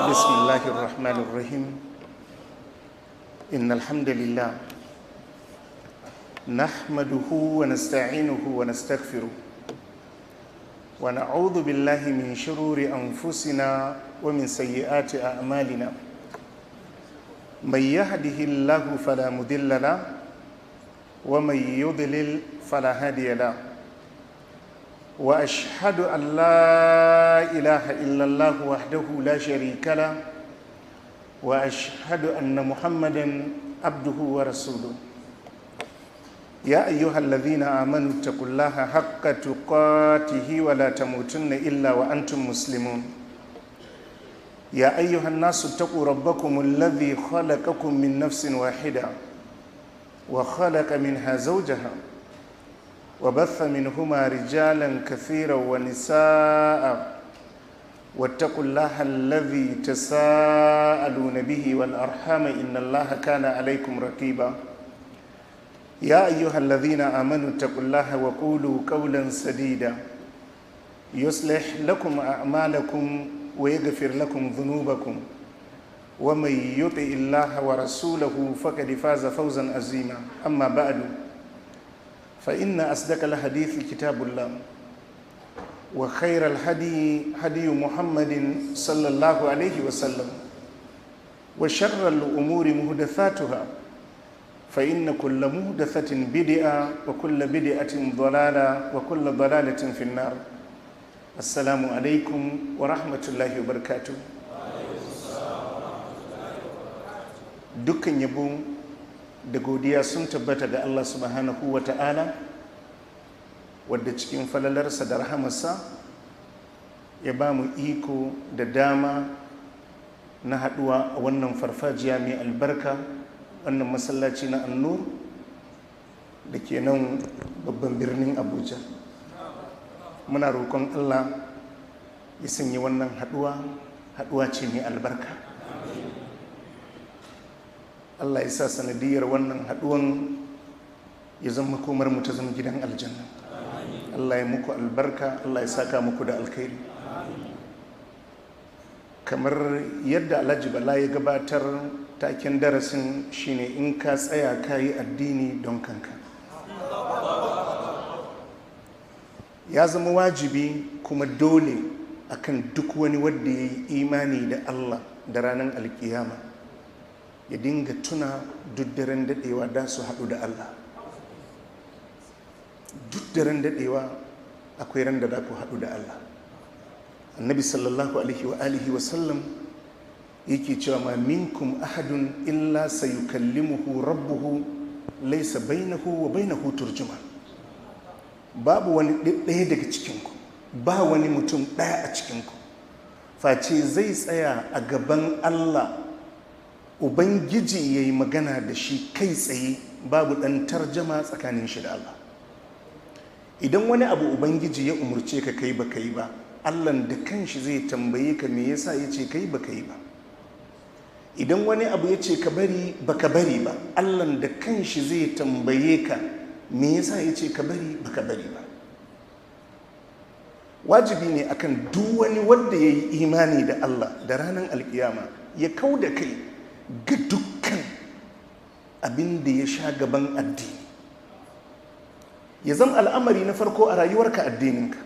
بسم الله الرحمن الرحيم. إن الحمد لله نحمده ونستعينه ونستغفره، ونعوذ بالله من شرور أنفسنا ومن سيئات أعمالنا. من يهده الله فلا مضل له، ومن يضلل فلا هادي له. وأشهد أن لا إله إلا الله وحده لا شريك له، وأشهد أن محمدا عبده ورسوله. يا أيها الذين آمنوا اتقوا الله حق تقاته ولا تموتن إلا وأنتم مسلمون. يا أيها الناس اتقوا ربكم الذي خلقكم من نفس واحدة، وخلق منها زوجها، وبث منهما رجالا كثيرا ونساء، واتقوا الله الذي تساءلون به والأرحام إن الله كان عليكم رقيبا. يا أيها الذين آمنوا اتقوا الله وقولوا قولا سديدا يصلح لكم أعمالكم ويغفر لكم ذنوبكم، ومن يطع الله ورسوله فقد فاز فوزا عظيما. أما بعد، فإن أصدق الحديث كتاب الله، وخير الهدي هدي محمد صلى الله عليه وسلم، وشر الأمور محدثاتها، فإن كل محدثة بدعة، وكل بدعة ضلالة، وكل ضلالة في النار. السلام عليكم ورحمة الله وبركاته. Dukkan yabo da godiya sun tabbata ga Allah subhanahu wa ta'ala, wadda cikin falalarsa da rahamarsa ya ba mu iko da dama na haɗuwa a wannan farfajiya mai albarka, wannan masallaci na Annur da ke nan babban birnin Abuja. Muna roƙon Allah ya sanya wannan haɗuwa haɗuwa ce mai albarka. Allah ya sa sanadiyar wannan haɗuwan ya zama komar mu ta zama gidan aljanna. Allah ya muku albarka, Allah ya saka muku da alkhairi. Kamar yadda Alhaji Bala ya gabatar, taken darasin shine in ka tsaya ka yi addini don kanka. Ya zama wajibi kuma dole akan duk wani wanda ya yi imani da Allah da ranar alkiyama ya dinga tuna duk daren daɗewa da su haɗu da Allah. Duk daren daɗewa akwai ran da za ku haɗu da Allah. Annabi sallallahu alaihi wa alihi wa sallam yake cewa ma minkum ahadun illa sayukallimuhu rabbuhu laysa bainahu wa bainahu turjuma. Babu wani ɗaya daga cikinku, ba wani mutum ɗaya a cikinku face zai tsaya a gaban Allah, Ubangiji ya yi magana da shi kai tsaye, babu ɗan tarjama tsakanin shi da Allah. Idan wani abu Ubangiji ya umurce ka kai ba kai ba, Allah da kanshi zai tambaye ka me yasa ya ce kai ba kai ba. Idan wani abu ya ce ka bari ba ka bari ba, Allah da kanshi zai tambaye ka me yasa ya ce ka bari ba ka bari ba. Wajibi ne akan duk wani wanda ya yi imani da Allah da ranar alkiyama ya kau da kai ga dukkan abin da ya sha gaban addini. Ya zama al'amari na farko a rayuwarka addininka.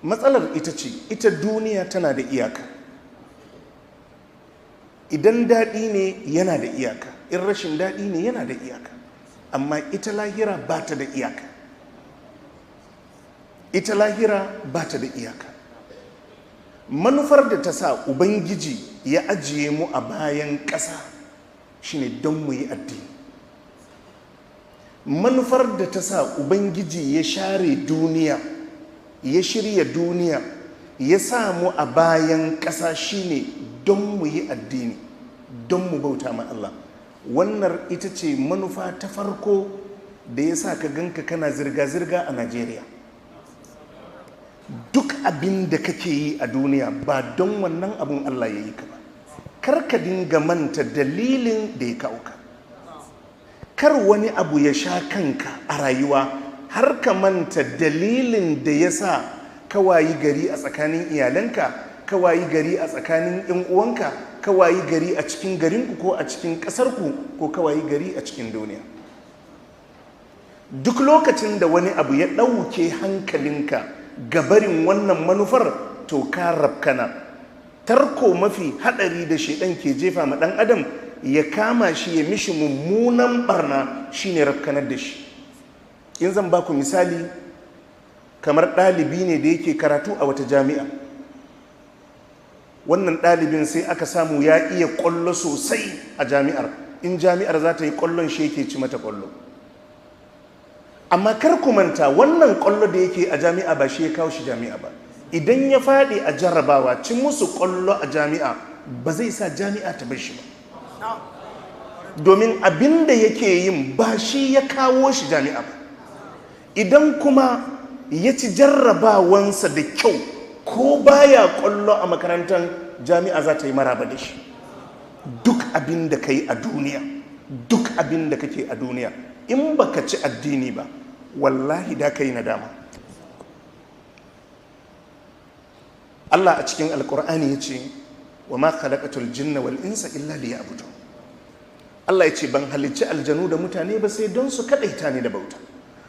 Matsalar ita ce, ita duniya tana da iyaka. Idan daɗi ne yana da iyaka, in rashin daɗi ne yana da iyaka, amma ita lahira ba ta da iyaka. Ita lahira ba ta da iyaka. Manufar da ta sa Ubangiji ya ajiye mu a bayan ƙasa shine don mu yi addini. Manufar da ta sa Ubangiji ya share duniya, ya shirya duniya, ya sa mu a bayan ƙasa shine don mu yi addini, don mu bauta ma Allah. Wannan ita ce manufa ta farko da ya sa ka ganka kana zirga-zirga a Najeriya. Duk abin da kake yi a duniya ba don wannan abun Allah ya yi ka ba. Kar ka dinga manta dalilin da ya kawo ka. Kar wani abu ya sha kanka a rayuwa har ka manta dalilin da ya sa ka wayi gari a tsakanin iyalanka, Ka wayi gari a tsakanin 'yan uwanka, ka wayi gari a cikin garinku ko a cikin ƙasarku, ko ka wayi gari a cikin duniya. Duk lokacin da wani abu ya ɗauke hankalinka gabarin wannan manufar, to ka rabkana. Tarko mafi haɗari da shaidan ke jefa ma ɗan adam ya kama shi ya mishi mummunan barna shine rabkanar da shi. In zan ba ku misali, kamar ɗalibi ne da yake karatu a wata jami'a. Wannan ɗalibin sai aka samu ya iya ƙwallo sosai a jami'ar. In jami'ar za ta yi ƙwallon, shi yake ci mata ƙwallo. Amma kar ku manta, wannan ƙwallo da yake a jami'a ba shi ya kawo shi jami'a ba. Idan ya faɗi a jarrabawa, cin musu ƙwallo a jami'a ba zai sa jami'a ta bar shi ba, domin abin da yake yin ba shi ya kawo shi jami'a ba. Idan kuma ya ci jarrabawansa da kyau, ko baya ƙwallo a makarantar, jami'a za ta yi maraba da shi. Duk abin da ka yi a duniya, duk abin da kake a duniya, in baka ci addini ba, wallahi da ka yi nadama. Allah a cikin Alkur'ani ya ce, "Wa ma khalaqatul jinna wal insa illa liya'budun." Allah ya ce, "Ban halicci aljanu da mutane ba sai don su kadaita ni da bauta.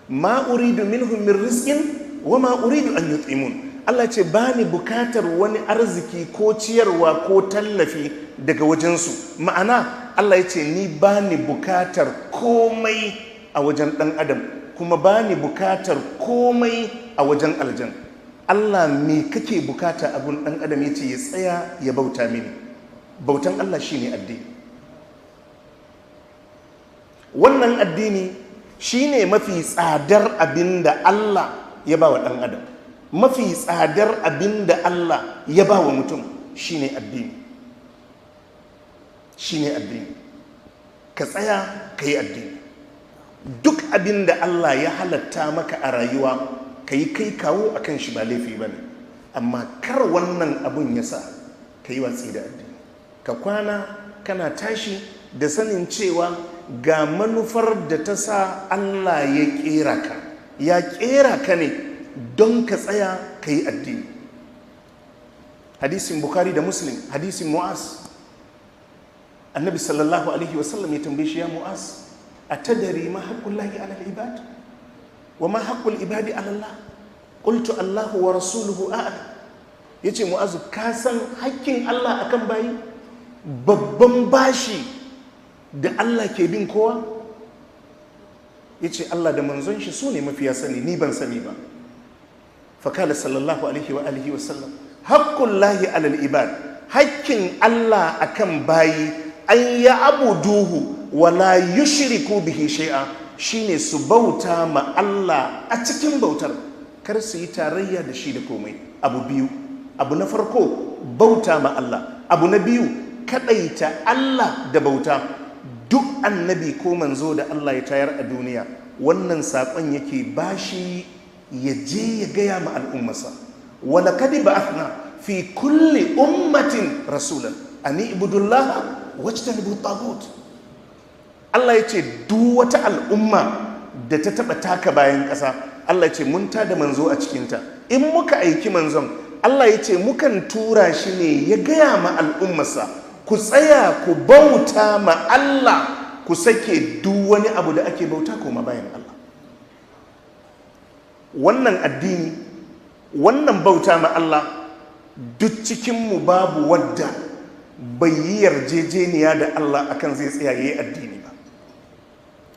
Ma uridu minhum min rizqin wa ma uridu an yut'imun." Allah ce, "Ba ni bukatar wani arziki ko ciyarwa ko tallafi daga wajensu." Ma'ana, Allah ya ce, "Ni ba ni bukatar komai a wajen ɗan adam, kuma ba ni bukatar komai a wajen aljan." Allah, me kake bukata abun ɗan adam? Ya ce ya tsaya ya bauta mini. Bautan Allah shine addini. Wannan addini shine mafi tsadar abin da Allah ya ba wa ɗan adam. Mafi tsadar abin da Allah ya ba wa mutum shine addini, shine addini. Ka tsaya ka yi addini. Duk abin da Allah ya halatta maka a rayuwa, ka yi kai kawo a kan shi, ba laifi ba ne. Amma kar wannan abun ya sa ka yi watsi da addini. Ka kwana kana tashi da sanin cewa ga manufar da ta sa Allah ya kera ka. Ya kera ka ne don ka tsaya ka yi addini. Hadisin Bukhari da Muslim, hadisin Mu'az. Annabi sallallahu alaihi wasallam ya tambaye shi, "Ya Mu'az, atadri ma haqqullahi ala al-ibad wa ma haqqul ibadi ala Allah? Qultu, Allahu wa rasuluhu a'lam." Yace, "Mu'azu, ka san hakkin Allah akan bayi, babban bashi da Allah ke bin kowa?" Yace, "Allah da manzon shi su ne mafiya sani, ni ban sani ba." Fakala sallallahu alaihi wa alihi wa sallam, "Haqqullahi alal ibad, hakkin Allah akan bayi, an ya abuduhu wala yushriku bihi shay'a, shine su bauta ma Allah, a cikin bautar kar su yi tarayya da shi da komai." Abu biyu: abu na farko, bauta ma Allah; abu na biyu, kadaita Allah da bauta. Duk annabi ko manzo da Allah ya tayar a duniya, wannan saƙon yake bashi ya je ya gaya ma al'ummarsa. Walaqad ba'athna fi kulli ummatin rasulan an ibudullaha wajtanibu tagut. Allah ya ce duk wata al'umma da ta taba taka bayan ƙasa, Allah ya ce mun tada manzo a cikinta. In muka aiki manzon, Allah ya ce mukan tura shi ne ya gaya ma al'ummarsa, ku tsaya ku bauta ma Allah, ku sake duk wani abu da ake bauta koma bayan Allah. Wannan addini, wannan bauta ma Allah, duk cikinmu babu wadda bai yi yarjejeniya da Allah akan zai tsaya yayi addini ba.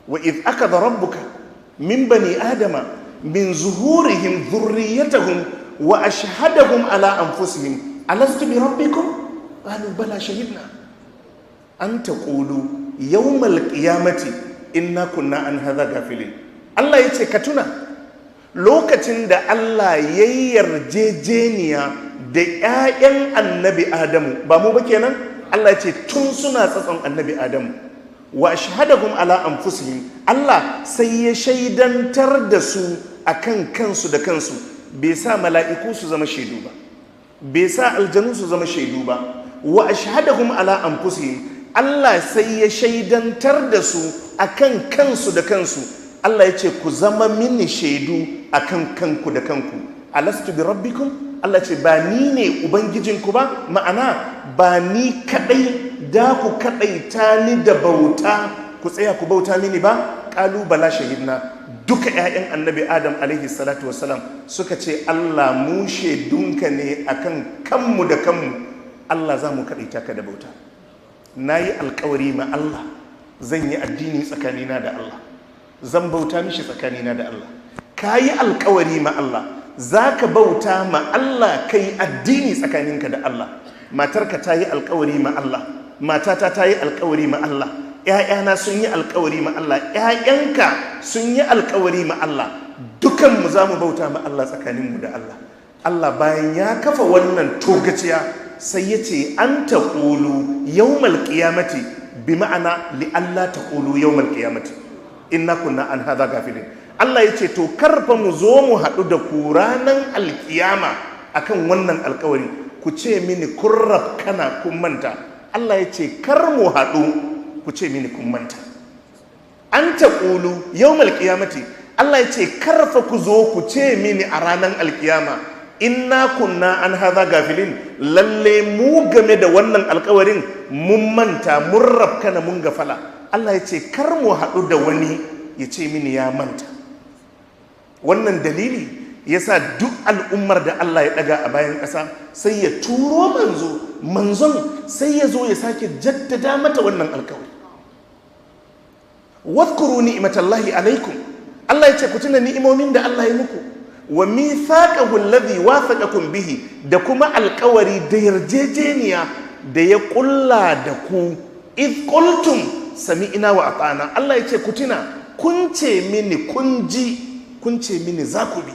Wa idh akadha rabbuka min bani adama min zuhurihim dhurriyyatahum wa ashhadahum ala anfusihim, alastu bi rabbikum? Qalu bala shahidna an taqulu yawmal qiyamati inna kunna an hadha ghafilin. Allah yace, ka tuna lokacin da Allah ya yi yarjejeniya da 'ya'yan annabi Adamu, ba mu ba kenan. Allah ce tun suna tsatson annabi Adamu, wa shahadahum ala anfusihim, Allah sai ya shaidantar da su akan kansu da kansu. Bai sa mala'iku su zama shaidu ba, bai sa aljanu su zama shaidu ba. Wa ashhadahum ala anfusihim, Allah sai ya shaidantar da su akan kansu da kansu. Allah ya ce, "Ku zama mini shaidu akan kanku da kanku. Alastu bi rabbikum?" Allah ce ba ni ne ubangijinku ba, ma'ana ba ni kadai da ku kadaita ni da bauta, ku tsaya ku bauta mini ba. Qalu bala shahidna. Duka 'ya'yan annabi Adam alaihi salatu wassalam suka ce Allah mu shaidunka ne akan kanmu da kanmu, Allah za mu kadaita ka da bauta. Nayi alkawari ma Allah zan yi addini tsakanina da Allah, zan bauta mishi tsakanina da Allah. Kayi alkawari ma Allah za ka bauta ma Allah, kai addini tsakaninka da Allah. Matarka ta yi alkawari ma Allah, matata ta yi alkawari ma Allah, ‘ya'yana sun yi alkawari ma Allah, ‘ya'yanka sun yi alkawari ma Allah. Dukanmu za mu bauta ma Allah tsakaninmu da Allah. Allah bayan ya kafa wannan togaciya sai ya ce an taqulu yawmal qiyamati, bi ma'ana li alla taqulu yawmal qiyamati inna kunna an hadha gafilin. Allah ya ce to karfa mu zo mu haɗu da ku ranar alkiyama akan wannan alkawari, ku ce mini kun rafkana kun manta. Allah ya ce kar mu haɗu ku ce mini kun manta. An taqulu yawmal qiyamati, Allah ya ce karfa ku zo ku ce mini a ranar alkiyama inna kunna an hadha gafilin, lalle mu game da wannan alkawarin mun manta, mun rafkana, mun gafala. Allah ya ce kar mu haɗu da wani ya ce mini ya manta. Wannan dalili yasa duk al'ummar da Allah ya daga a bayan ƙasa sai ya turo manzo, manzon sai ya zo ya sake jaddada mata wannan alkawari. Wadhkuru ni'matallahi alaikum, Allah ya ce ku tuna ni'imomin da Allah ya muku, wa mithaqahu alladhi wathaqakum bihi, da kuma alkawari da yarjejeniya da ya kulla da ku, id qultum sami'na wa ata'na. Allah ya ce ku tuna kun ce mini kun ji, kun ce mini za ku bi.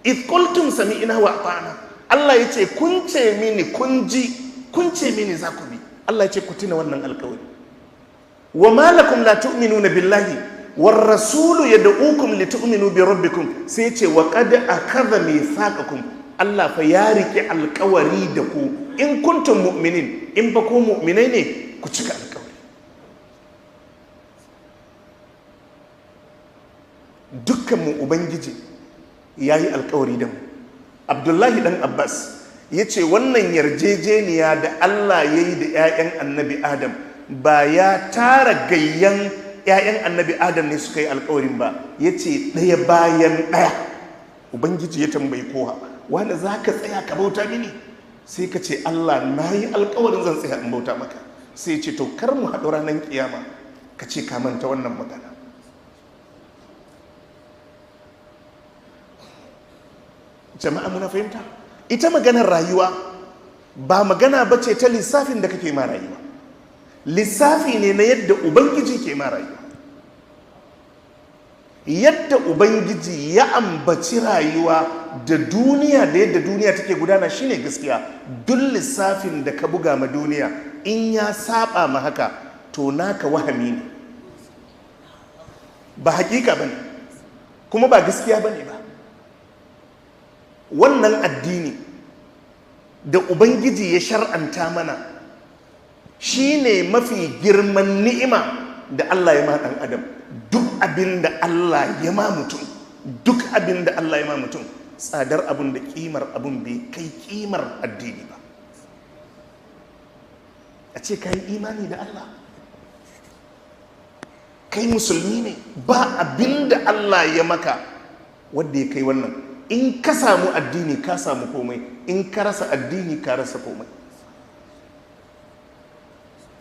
Id qultum sami'na wa ata'na, Allah ya ce kun ce mini kun ji, kun ce mini za ku bi. Allah ya ce ku tuna wannan alkawari. Wa ma lakum la tu'minuna billahi war rasulu yad'ukum litu'minu bi rabbikum, sai ce wa qad akadha mithaqakum, Allah fa ya rike alkawari da ku, in kuntum mu'minin, in ba ku mu'minai ne ku cika alkawari. Dukkanmu Ubangiji ya yi alkawari da mu. Abdullahi dan Abbas ya ce wannan yarjejeniya da Allah ya yi da 'ya'yan annabi Adam ba ya tara gayyan 'ya'yan annabi Adam ne suka yi alkawarin ba, ya ce ɗaya bayan ɗaya. Ubangiji ya tambayi kowa, wanda za ka tsaya ka bauta mini? Sai ka ce Allah na yi alkawarin zan tsaya in bauta maka. Sai ce to kar mu haɗu ranar kiyama ka ce ka manta wannan magana. Jama'a muna fahimta? Ita maganar rayuwa ba magana ba ce ta lissafin da kake ma rayuwa, lissafi ne na yadda Ubangiji ke ma rayuwa. Yadda Ubangiji ya ambaci rayuwa da duniya da yadda duniya take gudana shine gaskiya. Duk lissafin da ka buga ma duniya in ya saba ma haka to naka wahami ne, ba hakika bane kuma ba gaskiya bane ba. Wannan addini da Ubangiji ya shar'anta mana shine mafi girman ni'ima da Allah ya ma ɗan adam. Duk abin da Allah ya ma mutum, duk abin da Allah ya ma mutum, tsadar abun da kimar abun bai kai kimar addini ba. A ce ka yi imani da Allah, kai musulmi ne, ba abin da Allah ya maka wanda ya kai wannan. In ka samu addini ka samu komai, in ka rasa addini ka rasa komai.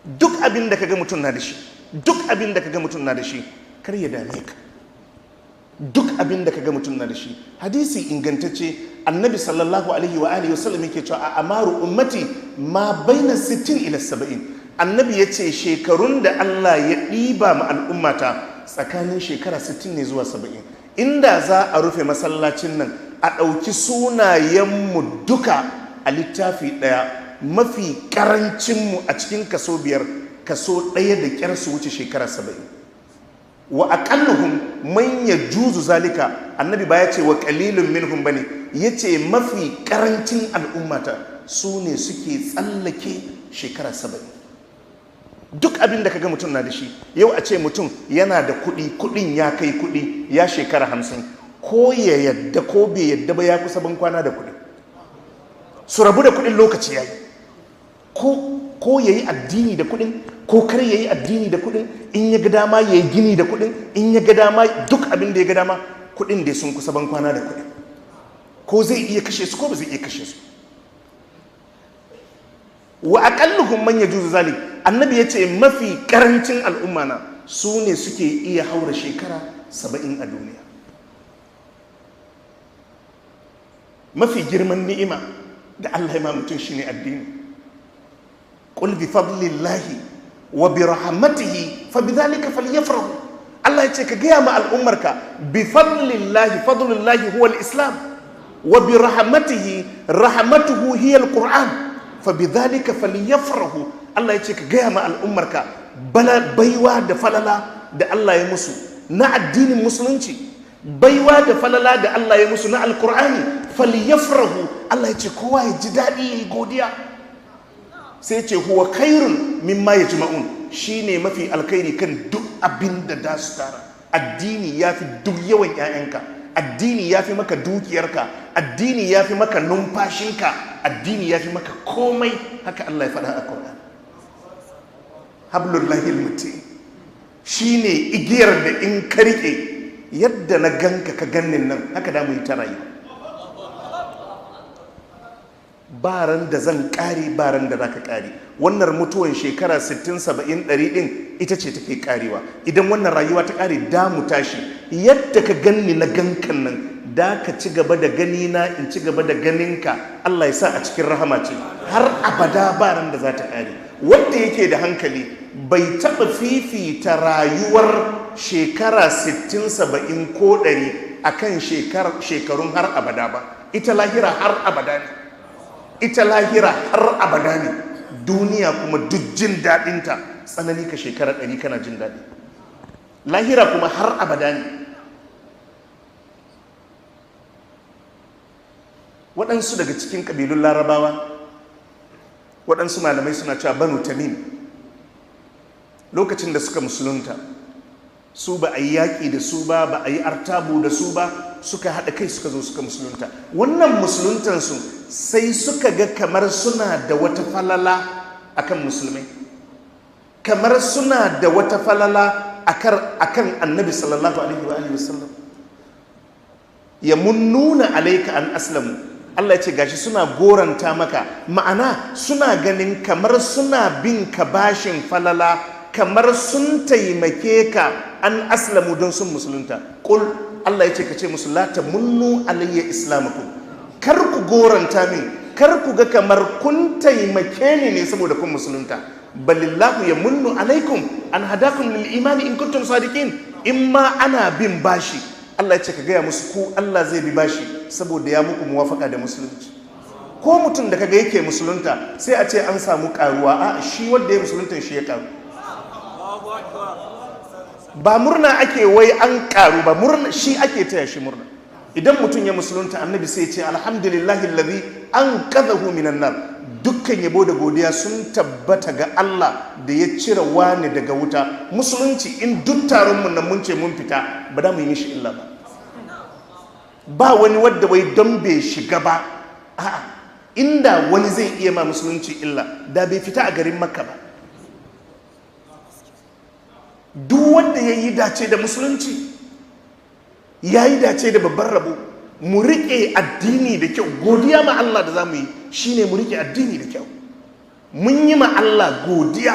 Duk abin da kaga mutum na da shi, duk abin da kaga mutum na da shi, kar ya dame ka. Duk abin da kaga mutum na da shi, hadisi ingantacce annabi sallallahu alaihi wa alihi wasallam yake cewa a amaru ummati ma baina 60 ila 70. Annabi yace shekarun da Allah ya ɗiba ma al'ummata tsakanin shekara 60 ne zuwa 70. Inda za a rufe masallacin nan a ɗauki sunayenmu duka a littafi ɗaya, mafi ƙarancinmu a cikin kaso 5, kaso 1 da ƙyar su wuce shekara 70. Wa aqalluhum man yajuzu zalika, annabi ba ya ce wa qalilun minhum bane, yace mafi ƙarancin al'ummata su ne suke tsallake shekara 70. Duk abin da kaga mutum na da shi yau, a ce mutum yana da kuɗi, kuɗin ya kai kuɗi ya shekara 50, ko ya yadda ko bai yadda ba ya kusa ban kwana da kuɗi. Su rabu da kudin lokaci yayi. Ko yayi addini da kudin, ko kar yayi addini da kudin, in ya ga dama yayi gini da kudin, in ya ga dama duk abin da ya ga dama, kudin dai sun kusa ban kwana da kudin. Ko zai iya kashe su ko ba zai iya kashe su. Wa aqalluhum man yajuzu zalik, annabi yace mafi karancin al'umma na su ne suke iya haura shekara 70 a duniya. Mafi girman ni'ima da Allah ya ma mutum shine addini. Qul bi fadlillahi wa bi rahmatihi fa bidhalika falyafrahu. Allah yace ka gaya ma al'ummarka bi fadlillahi, fadlullahi huwa al-islam, wa bi rahmatihi, rahmatuhu hiya al-Qur'an, fa bidhalika falyafrahu. Allah yace ka gaya ma al'ummarka baiwa da falala da Allah ya musu na addinin musulunci, baiwa da falala da Allah ya musu na alkur'ani, falyafrahu. Allah ya ce kowa ya ji daɗi ya yi godiya. Sai ce huwa khairun mimma yajma'un, shine mafi alkhairi kan duk abin da da su tara. Addini ya fi duk yawan 'ya'yanka, addini ya fi maka dukiyarka, addini ya fi maka numfashinka, addini ya fi maka komai. Haka Allah ya faɗa a Qur'ani. Hablullahi almatin shine igiyar da in ka rike, yadda na ganka ka gannin nan haka da mu yi ta rayuwa. Baran da zan kare, baran da zaka kare. Wannan mutuwan shekara 60 70 100 din ita ce take karewa. Idan wannan rayuwa ta kare, da mu tashi. Yadda ka ganni na gankan nan, da ka ci gaba da gani na, in ci gaba da ganinka. Allah ya sa a cikin rahama ce har abada, baran da za ta kare. Wanda yake da hankali bai taɓa fifita rayuwar shekara 60 70 ko 100 akan shekarun har abada ba. Ita lahira har abada ne. Ita lahira har abada ne. Duniya kuma duk jin daɗinta tsanani ka shekara 100 kana jin daɗi. Lahira kuma har abada ne. Waɗansu daga cikin ƙabilun Larabawa, waɗansu malamai suna cewa Banu Tamim, lokacin da suka musulunta, su ba a yi yaƙi da su ba, ba a yi artabu da su ba, suka haɗa kai suka zo suka musulunta. Wannan musuluntansu sai suka ga kamar suna da wata falala akan musulmai, kamar suna da wata falala akan annabi sallallahu alaihi wa alihi wasallam. Ya munnuna alaika an aslamu. Allah ya ce gashi suna goranta maka, ma'ana suna ganin kamar suna bin ka bashin falala, kamar sun taimake ka an aslamu don sun musulunta. Qul, Allah ya ce ka ce musu la tamunnu alayya islamakum, kar ku goranta min, kar ku ga kamar kun taimake ni ne saboda kun musulunta. Balillahu yamunnu alaikum an hadakum lil imani in kuntum sadiqin. In ma ana bin bashi, Allah ya ce ka gaya musu ku Allah zai bi bashi saboda ya muku muwafaka da musulunci. Ko mutum da kaga yake musulunta sai a ce an samu karuwa, a shi wanda ya musulunta shi ya karu. Ba murna ake wai an karu ba, murna shi ake taya shi murna. Idan mutum ya musulunta, annabi sai ya ce alhamdulillahi allazi anqadhahu minan nar. Dukkan yabo da godiya sun tabbata ga Allah da ya cire wani daga wuta. Musulunci in duk taron mun nan mun ce mun fita, ba da mu yi mishi illa ba. Ba wani wadda wai don bai shiga ba, a'a, inda wani zai iya ma musulunci illa da bai fita a garin Makka ba. Duk wanda ya yi dace da musulunci ya yi dace da babban rabo. Mu riƙe addini da kyau. Godiya ma Allah da za mu yi shine mu riƙe addini da kyau. Mun yi ma Allah godiya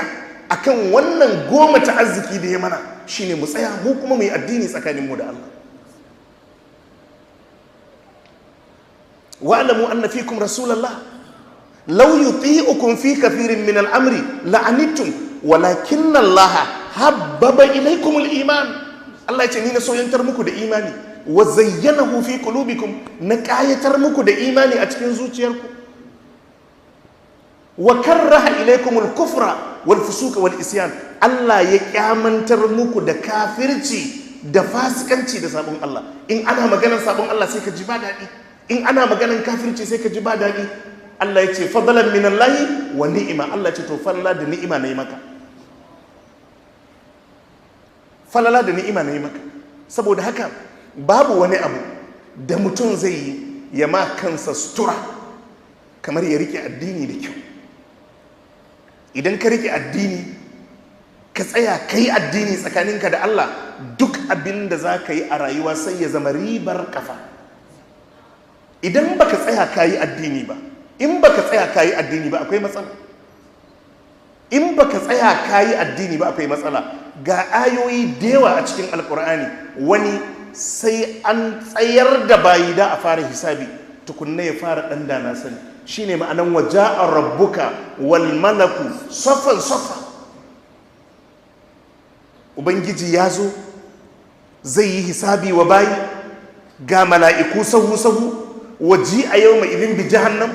akan wannan goma ta arziki da ya mana, shine mu tsaya mu kuma mu yi addini tsakaninmu da Allah. Wa'lamu anna fikum rasulallah law yuti'ukum fi kathirin min al-amri la'anittum walakinna Allah habbaba ilaykum al-iman. Allah ya ce ni na soyantar muku da imani, wa zayyanahu fi qulubikum, na kayatar muku da imani a cikin zuciyarku, wa karraha ilaykum al-kufra wal fusuqa wal isyan. Allah ya kyamantar muku da kafirci da fasikanci da sabon Allah. In ana maganar sabon Allah sai ka ji ba daɗi, in ana maganar kafirci sai ka ji ba daɗi. Allah ya ce fadlan minallahi wa ni'ima. Allah ya ce to falala da ni'ima nayi maka, falala da ni'ima nayi maka. Saboda haka babu wani abu da mutum zai yi ya ma kansa sutura Kamar ya rike addini da kyau. Idan ka rike addini, ka tsaya ka yi addini tsakaninka da Allah, duk abin da za ka yi a rayuwa sai ya zama ribar kafa. Idan baka tsaya ka yi addini ba, in baka tsaya ka yi addini ba, akwai matsala. In baka tsaya ka yi addini ba, akwai matsala. Ga ayoyi da yawa a cikin Alkur'ani, wani sai an tsayar da bayi da a fara hisabi tukunna ya fara ɗan dana sani. Shine ma'anan waja'a rabbuka wal malaku saffan saffa. Ubangiji ya zo zai yi hisabi wa bayi, ga mala'iku sahu sahu. Waji a yau mai idin bi jahannam,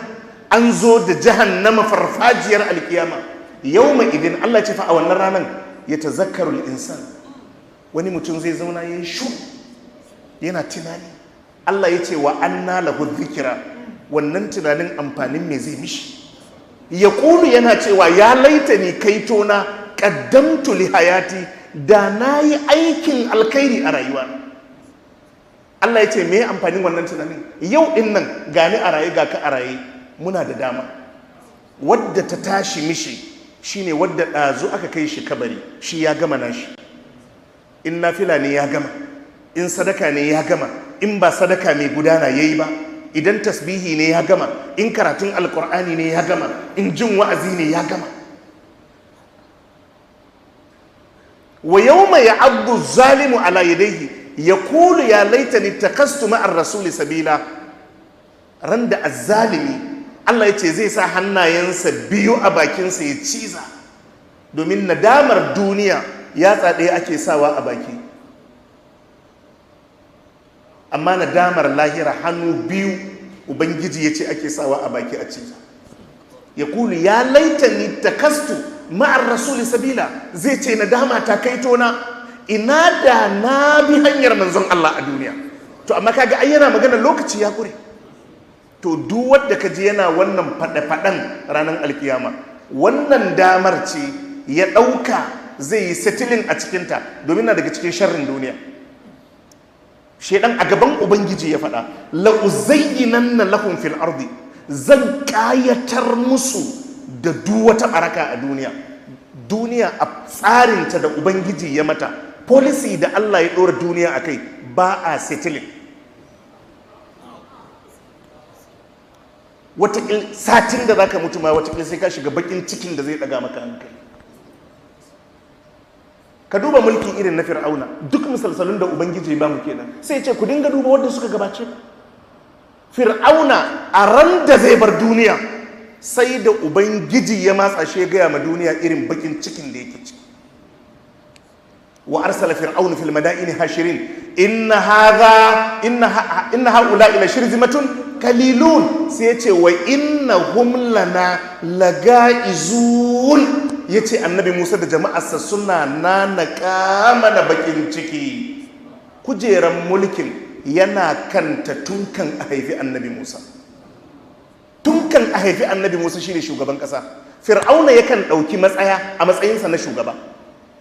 an zo da jahannama farfajiyar alkiyama. Yau mai idin, Allah ce fa a wannan ranar, ya tazakkaru insan, wani mutum zai zauna ya yi shu yana tunani. Allah ya ce wa anna lahu dhikra, wannan tunanin amfanin me zai mishi? Ya kulu, yana cewa ya laitani, kaitona, qaddamtu li hayati, da na yi aikin alkhairi a rayuwa. Allah ya ce me amfanin wannan tunanin? Yau din nan gani a raye, ga ka a raye, muna da dama. Wadda ta tashi mishi shine wadda ɗazu aka kai shi kabari, shi ya gama nashi. In nafila ne ya gama, in sadaka ne ya gama, in ba sadaka mai gudana yayi ba, idan tasbihi ne ya gama, in karatun Alkur'ani ne ya gama, in jin wa'azi ne ya gama. Wa yawma ya'addu zalimu ala yadayhi yaqulu ya laitani ittakastu ma'ar rasuli sabila. Ran da azzalimi, Allah ya ce, zai sa hannayensa biyu a bakinsa ya ciza, domin nadamar duniya yatsa ɗaya ake sawa a baki, amma nadamar lahira hannu biyu Ubangiji ya ce ake sawa a baki a ciza. Ya kulu ya laitani takastu ma'ar rasuli sabila, zai ce nadama ta kai tona, ina da na bi hanyar manzon Allah a duniya. To amma kaga ai yana magana lokaci ya kure. To duk wanda ka ji yana wannan faɗe-faɗen ranar alkiyama, wannan damar ce ya ɗauka zai yi settling a cikinta, domin na daga cikin sharrin duniya. Shedan a gaban Ubangiji ya faɗa: la'uzayyinanna lahum fil ardi, zan ƙayatar musu da duk wata baraka a duniya. Duniya a tsarinta da Ubangiji ya mata policy, da Allah ya ɗora duniya a kai, ba a settling. Watakil satin da zaka mutu ma, watakil sai ka shiga bakin cikin da zai daga maka hankali. Ka duba mulki irin na Fir'auna. Duk misalsalun da Ubangiji ba mu kenan, sai ce ku dinga duba wanda suka gabace. Fir'auna a ran da zai bar duniya, sai da Ubangiji ya matsa shi ya gaya ma duniya irin bakin cikin da yake ciki. Wa arsala fir'aunu fil madaini hashirin, inna hadha inna haula ila shirzimatun qalilun. Sai ya ce wa innahum lana laga'izun. Yace annabi Musa da jama'arsa suna nanaka mana bakin ciki. Kujeran mulkin yana kanta tun kan a haifi annabi Musa. Tun kan a haifi annabi Musa shine shugaban kasa. Fir'auna yakan ɗauki matsaya a matsayinsa na shugaba,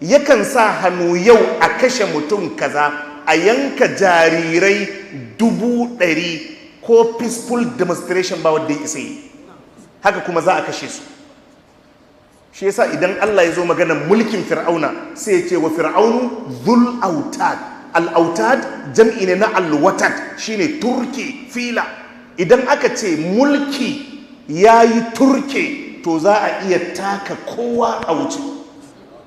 yakan sa hannu yau a kashe mutum kaza, a yanka jarirai 100,000, ko peaceful demonstration ba wadda ya isa yi. Haka kuma za a kashe su. Shi yasa idan Allah ya zo maganar mulkin Fir'auna, sai ya ce wa fir'aunu dhul autad. Al autad jam'i ne na alwatad, shine turke, fila. Idan aka ce mulki yayi turke, to za a iya taka kowa a wuce.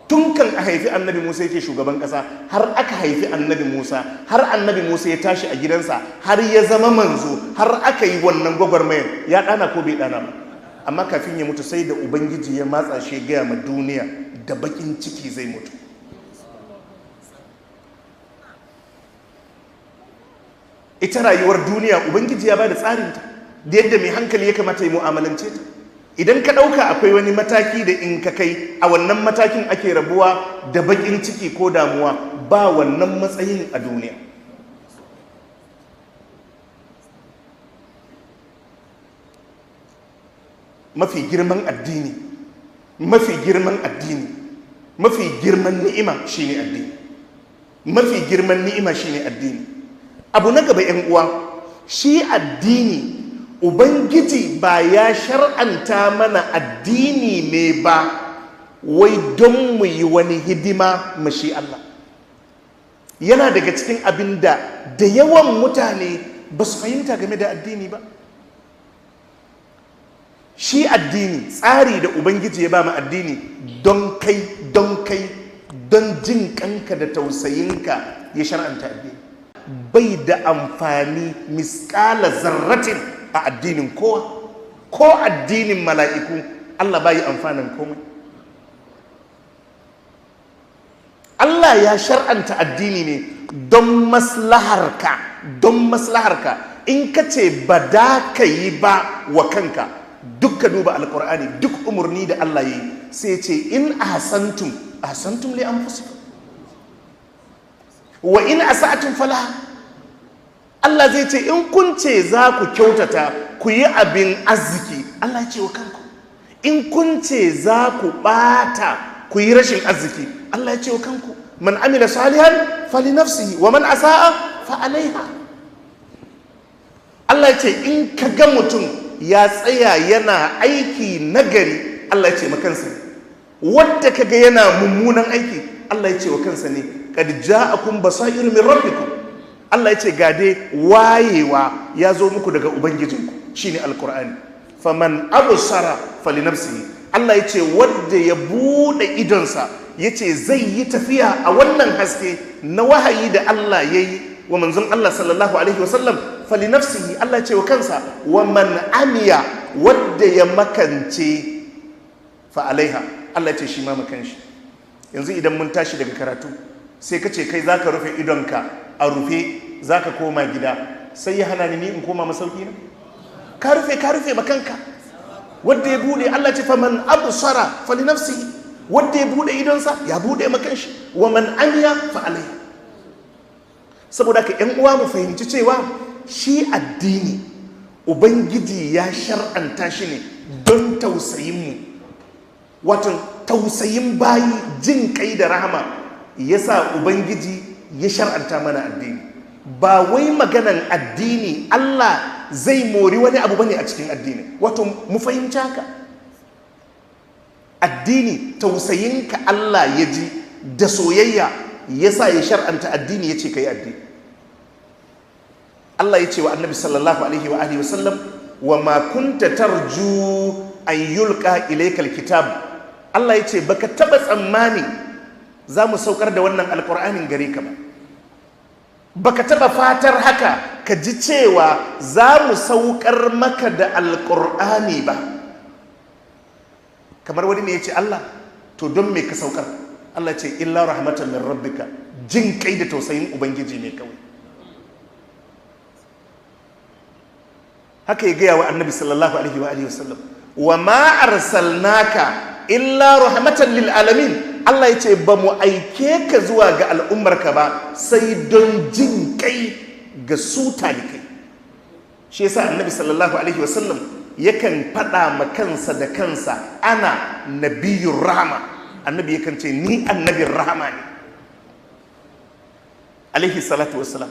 Tun kan a haifi annabi Musa yake shugaban kasa, har aka haifi annabi Musa, har annabi Musa ya tashi a gidansa, har ya zama manzo, har aka yi wannan gwagwarmayar. Ya ɗana ko bai ɗana ba? Amma kafin ya mutu, sai da Ubangiji ya matsa shi gaya ma duniya da bakin ciki zai mutu. Ita rayuwar duniya, Ubangiji ya ba da tsarinta da yadda mai hankali ya kamata ya mu'amalance ta. Idan ka ɗauka akwai wani mataki da in ka kai a wannan matakin ake rabuwa da bakin ciki ko damuwa, ba wannan matsayin a duniya. Mafi girman addini, mafi girman addini, mafi girman ni'ima shine addini. Mafi girman ni'ima shine addini. Abu na gaba, yan uwa, shi addini Ubangiji ba ya shar'anta mana addini ne ba wai don mu yi wani hidima mashi Allah. Yana daga cikin abin da da yawan mutane ba su fahimta game da addini ba. Shi addini tsari da Ubangiji ya ba mu addini don kai, don kai, don jin kanka da tausayinka ya shar'anta addini. Bai da amfani miskala zarratin a addinin kowa, ko addinin mala'iku Allah bai amfanin komai. Allah ya shar'anta addini ne don maslaharka, don maslaharka. In ka ce ba da ka yi ba wa kanka, duk ka duba alkur'ani, duk umarni da Allah ya yi sai ce in ahsantum ahsantum li anfusikum wa in asa'tum falaha. Allah zai ce in kun ce za ku kyautata ku yi abin arziki, Allah ya ce wa kanku. In kun ce za ku bata ku yi rashin arziki, Allah ya ce wa kanku. Man amila salihan fali nafsihi wa man asa'a fa alaiha. Allah ya ce in ka ga mutum ya tsaya yana aiki nagari, Allah ya ce ma kansa ne. Wanda ka ga yana mummunan aiki, Allah ya ce wa kansa ne. Qad ja'akum basairu min rabbikum. Allah ya ce ga dai wayewa ya zo muku daga ubangijinku, shine alqur'ani. Faman absara fali nafsihi. Allah ya ce wanda ya bude idonsa ya ce zai yi tafiya a wannan haske na wahayi da Allah ya yi wa manzon Allah sallallahu alaihi wasallam, fali nafsihi, Allah ya ce wa kansa. Wa man amiya, wanda ya makance, fa alaiha, Allah ya ce shi ma makanshi. Yanzu idan mun tashi daga karatu sai ka ce kai zaka rufe idonka a rufe zaka koma gida, sai ya hana ni in koma masauki na? Ka rufe, ka rufe makanka. Wanda ya bude, Allah ce faman absara fali nafsihi, wanda ya bude idonsa ya bude makanshi. Wa man amiya fa alaiha. Saboda ka ƴan uwa mu fahimci cewa shi addini Ubangiji ya shar'anta shi ne don tausayin mu, wato tausayin bayi, jin kai da rahama yasa Ubangiji ya shar'anta mana addini. Ba wai maganan addini Allah zai mori wani abu bane a cikin addini. Wato mu fahimci haka, addini tausayinka Allah ya ji da soyayya yasa ya shar'anta addini, ya ce ka yi addini. Allah ya ce wa annabi sallallahu alaihi wa alihi wasallam, wa ma kunta tarju an yulqa ilayka alkitab. Allah ya ce baka taba tsammani za mu saukar da wannan alqur'anin gare ka ba, baka taba fatar haka ka ji cewa za mu saukar maka da alqur'ani ba. Kamar wani ne ya ce Allah to don me ka saukar? Allah ce illa rahmatan min rabbika, jin kai da tausayin ubangiji ne kawai. Haka ya gaya wa annabi sallallahu alaihi wa alihi wasallam, wa ma arsalnaka illa rahmatan lil alamin. Allah ya ce ba mu aike ka zuwa ga al'ummarka ba sai don jin kai ga su talikai. Shi yasa annabi sallallahu alaihi wasallam yakan faɗa ma kansa da kansa, ana nabiyyur rahma. Annabi yakan ce ni annabin rahama ne, alaihi salatu wassalam.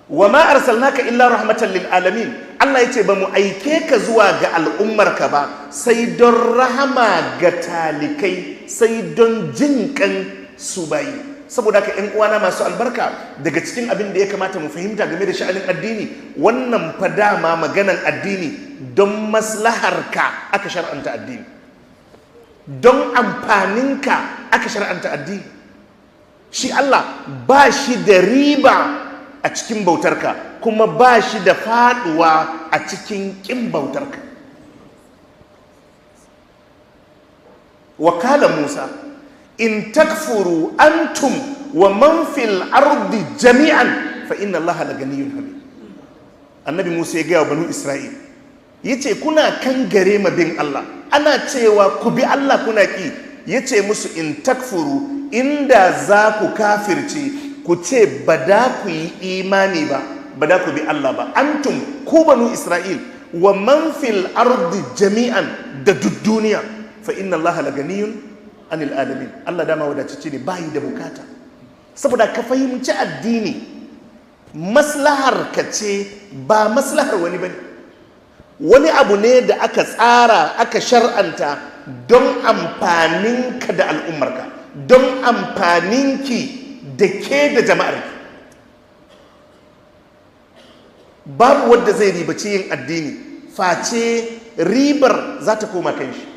Wa ma arsalnaka illa rahmatan lil alamin. Allah yace ba mu aike ka zuwa ga al'ummarka ba sai don rahama ga talikai, sai don jin kan su bayi. Saboda haka ƴan uwana masu albarka, daga cikin abin da ya kamata mu fahimta game da sha'anin addini, wannan fa dama maganan addini don maslaharka aka shar'anta addini, don amfaninka aka shar'anta addini. Shi Allah ba shi da riba a cikin bautarka, kuma ba shi da faduwa a cikin kin bautarka. Wakala Musa, in takfuru antum wa man fil ardi jami'an fa inna Allaha laganiyyun hamid. Annabi Musa ya gaya wa banu Isra'il, yace kuna kan gare ma bin Allah, ana cewa ku bi Allah kuna ki. Yace musu in takfuru, inda za ku kafirce, ku ce ba da ku yi imani ba, ba da ku bi Allah ba, antum ku banu Isra'il, wa man fil ardi jami'an, da duk duniya, fa inna Allaha laganiyyun anil alamin. Allah dama wadatacce ne, bayi da bukata. Saboda ka fahimci addini maslahar ka ce ba maslahar wani bane. Wani abu ne da aka tsara aka shar'anta don amfaninka da al'ummarka, don amfaninki da ke da jama'arki. Babu wadda zai ribaci yin addini face ribar za ta koma kan shi.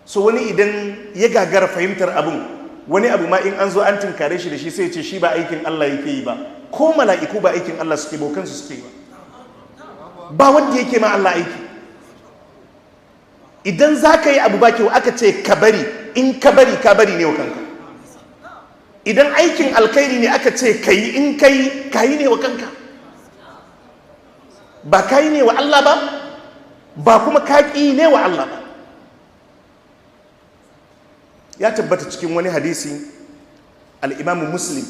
So wani idan ya gagara fahimtar abun, wani abu ma in an zo an tunkare shi da shi sai ce shi ba aikin Allah yake yi ba. Ko mala'iku ba aikin Allah suke ba, kansu suke yi ba. Ba wanda yake ma Allah aiki. Idan za ka yi abu ba kyau aka ce ka bari, in ka bari ka bari ne wa kanka. Idan aikin alkhairi ne aka ce ka yi, in ka yi ka yi ne wa kanka. Ba ka yi ne wa Allah ba, ba kuma ka ƙi ne wa Allah ba. Ya tabbata cikin wani hadisi, al'imamu Muslim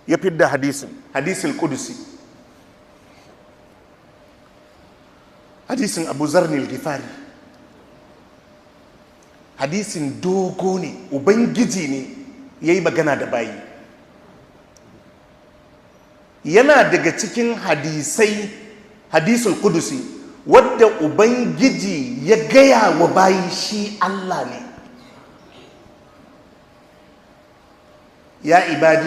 ya fidda hadisin, hadisul Qudusi, hadisin Abu Zarnil Gifari. Hadisin dogo ne, Ubangiji ne ya yi magana da bayi. Yana daga cikin hadisai, hadisul Qudusi, wadda Ubangiji ya gaya wa bayi shi Allah ne. Ya ibadi,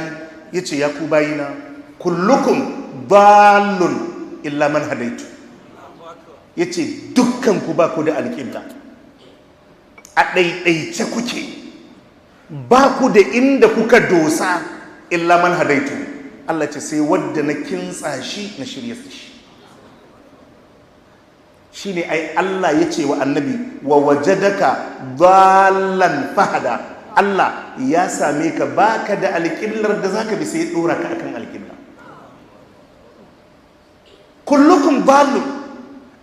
ya ce ya ku bayina, kullukum dallun illa man hadaitu. Ya ce dukkanku ba ku da alƙibla, a ɗaiɗaice kuke, ba ku da inda kuka dosa illa man hadaitu. Allah ce sai wadda na kintsa shi na shirya shi. Shi ne ai Allah ya ce wa annabi wa wajadaka dallan fahada. Allah ya same ka baka da alƙiblar da zaka bi sai ya dora ka akan alƙibla. Kullukum dallu,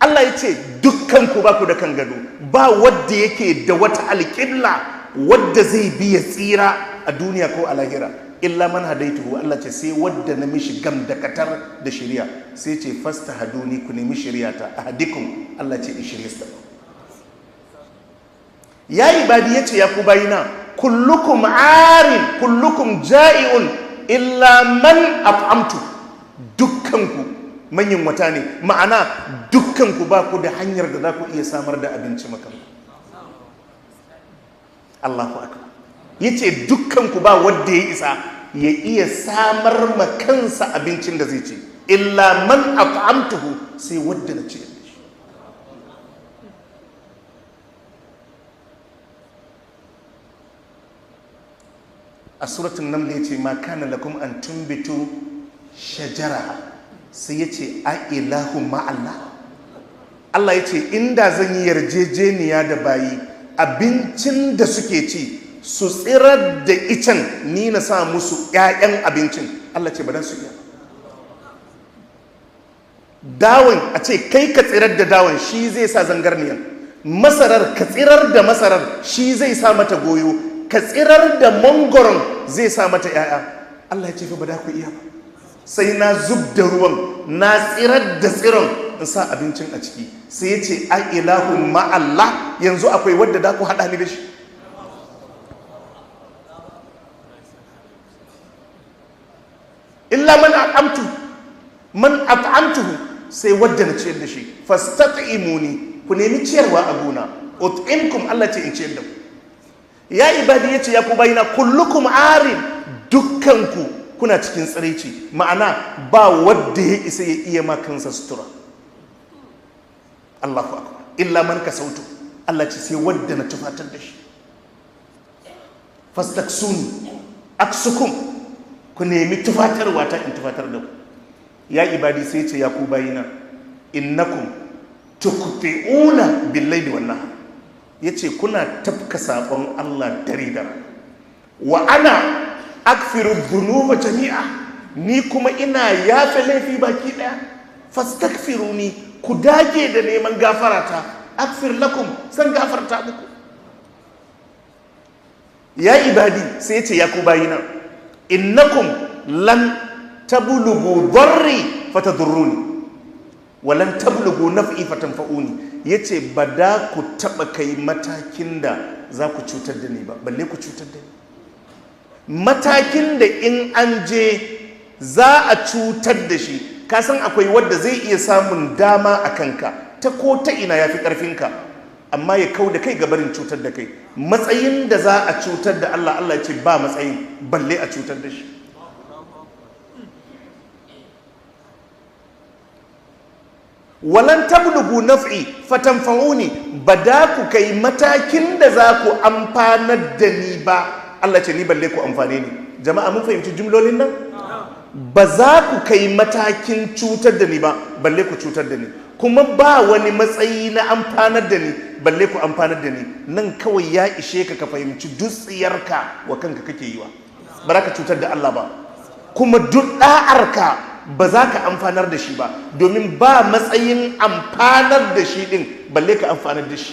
Allah ya ce dukkan ku ba ku da kan gado, ba wadda yake da wata alƙibla wadda zai bi ya tsira a duniya ko a lahira illa man hadaituhu. Allah ce sai wadda na mishi gam da katar da shari'a. Sai ce fasta haduni, ku nemi shari'ata, ahadikum, Allah ce in shirye su. Ya ibadi, ya ce ya ku bayina, kullukum arin kullukum ja'i'un illa man at'amtu. Dukkanku manyan wata ne, ma'ana dukkanku ba ku da hanyar da za ku iya samar da abinci makanku. Allahu akbar. Yace dukkanku ba wanda ya isa ya iya samar ma kansa abincin da zai ci illa man at'amtuhu, sai wanda na ciyar da shi. A suratul Naml yace ma kana lakum an tumbitu shajara, sai yace a ilahu ma Allah. Allah yace inda zan yi yarjejeniya da bayi abincin da suke ci su tsirar da icen, ni na sa musu ƴaƴan abincin. Allah ce ba dan su iya. Dawon a ce kai ka tsirar da dawon shi zai sa zangarniyan, masarar ka tsirar da masarar shi zai sa mata goyo, ka tsirar da mangoron zai sa mata ƴaƴa. Allah ya ce fa ba da ku iya ba, sai na zub da ruwan, na tsirar da tsiron in sa abincin a ciki. Sai ya ce a ilahu ma'allah, yanzu akwai wadda da ku haɗa ni da shi? Illa man at'amtu, man at'amtuhu, sai wadda na ciyar da shi. Fastat'imuni, ku nemi ciyarwa a gona, ut'imkum, Allah ce in ciyar da ku. Ya ibadi, yace ya ku bayina, kullukum arin, dukkanku kuna cikin tsiraici, ma'ana ba wadda ya isa ya iya ma kansa sutura. Allahu akbar. Illa man kasautu, Allah ce sai wadda na tufatar da shi. Fastaksuni aksukum, ku nemi tufatarwa ta in tufatar da ku. Ya ibadi, sai ce ya ku bayina, innakum tuqti'una bil-laili wan-nahar, yace kuna tafka sabon Allah dare da rana, wa ana akfiru dhunuba jami'a, ni kuma ina yafe laifi baki daya. Fastaghfiruni, ku dage da neman gafarata, akfir lakum, san gafarta muku. Ya ibadi, sai ce ya ku bayina, innakum lan tablugu darri fatadurruni wa lan tablugu naf'i fatanfa'uni. Yace ba da ku taba kai matakin da za ku cutar da ni ba, balle ku cutar da ni. Matakin da in an je Za a cutar da shi. Ka san akwai wadda zai iya samun dama a kanka ta ko ta ina, ya fi ƙarfinka, amma ya kau da kai ga barin cutar da kai. Matsayin da za a cutar da Allah, Allah ya ce ba matsayin balle a cutar da shi. Walan tablugu naf'i fatanfa'uni, ba da ku kai matakin da za ku amfanar da ni ba. Allah ce ni balle ku amfane ni. Jama'a, mun fahimci jumlolin nan? Ba za ku kai matakin cutar da ni ba balle ku cutar da ni, kuma ba wani matsayi na amfanar da ni balle ku amfanar da ni. Nan kawai ya ishe ka ka fahimci dutsiyarka wa kanka kake yi wa, ba za ka cutar da Allah ba, kuma duk da'arka ba za ka amfanar da shi ba, domin ba matsayin amfanar da shi din balle ka amfanar da shi.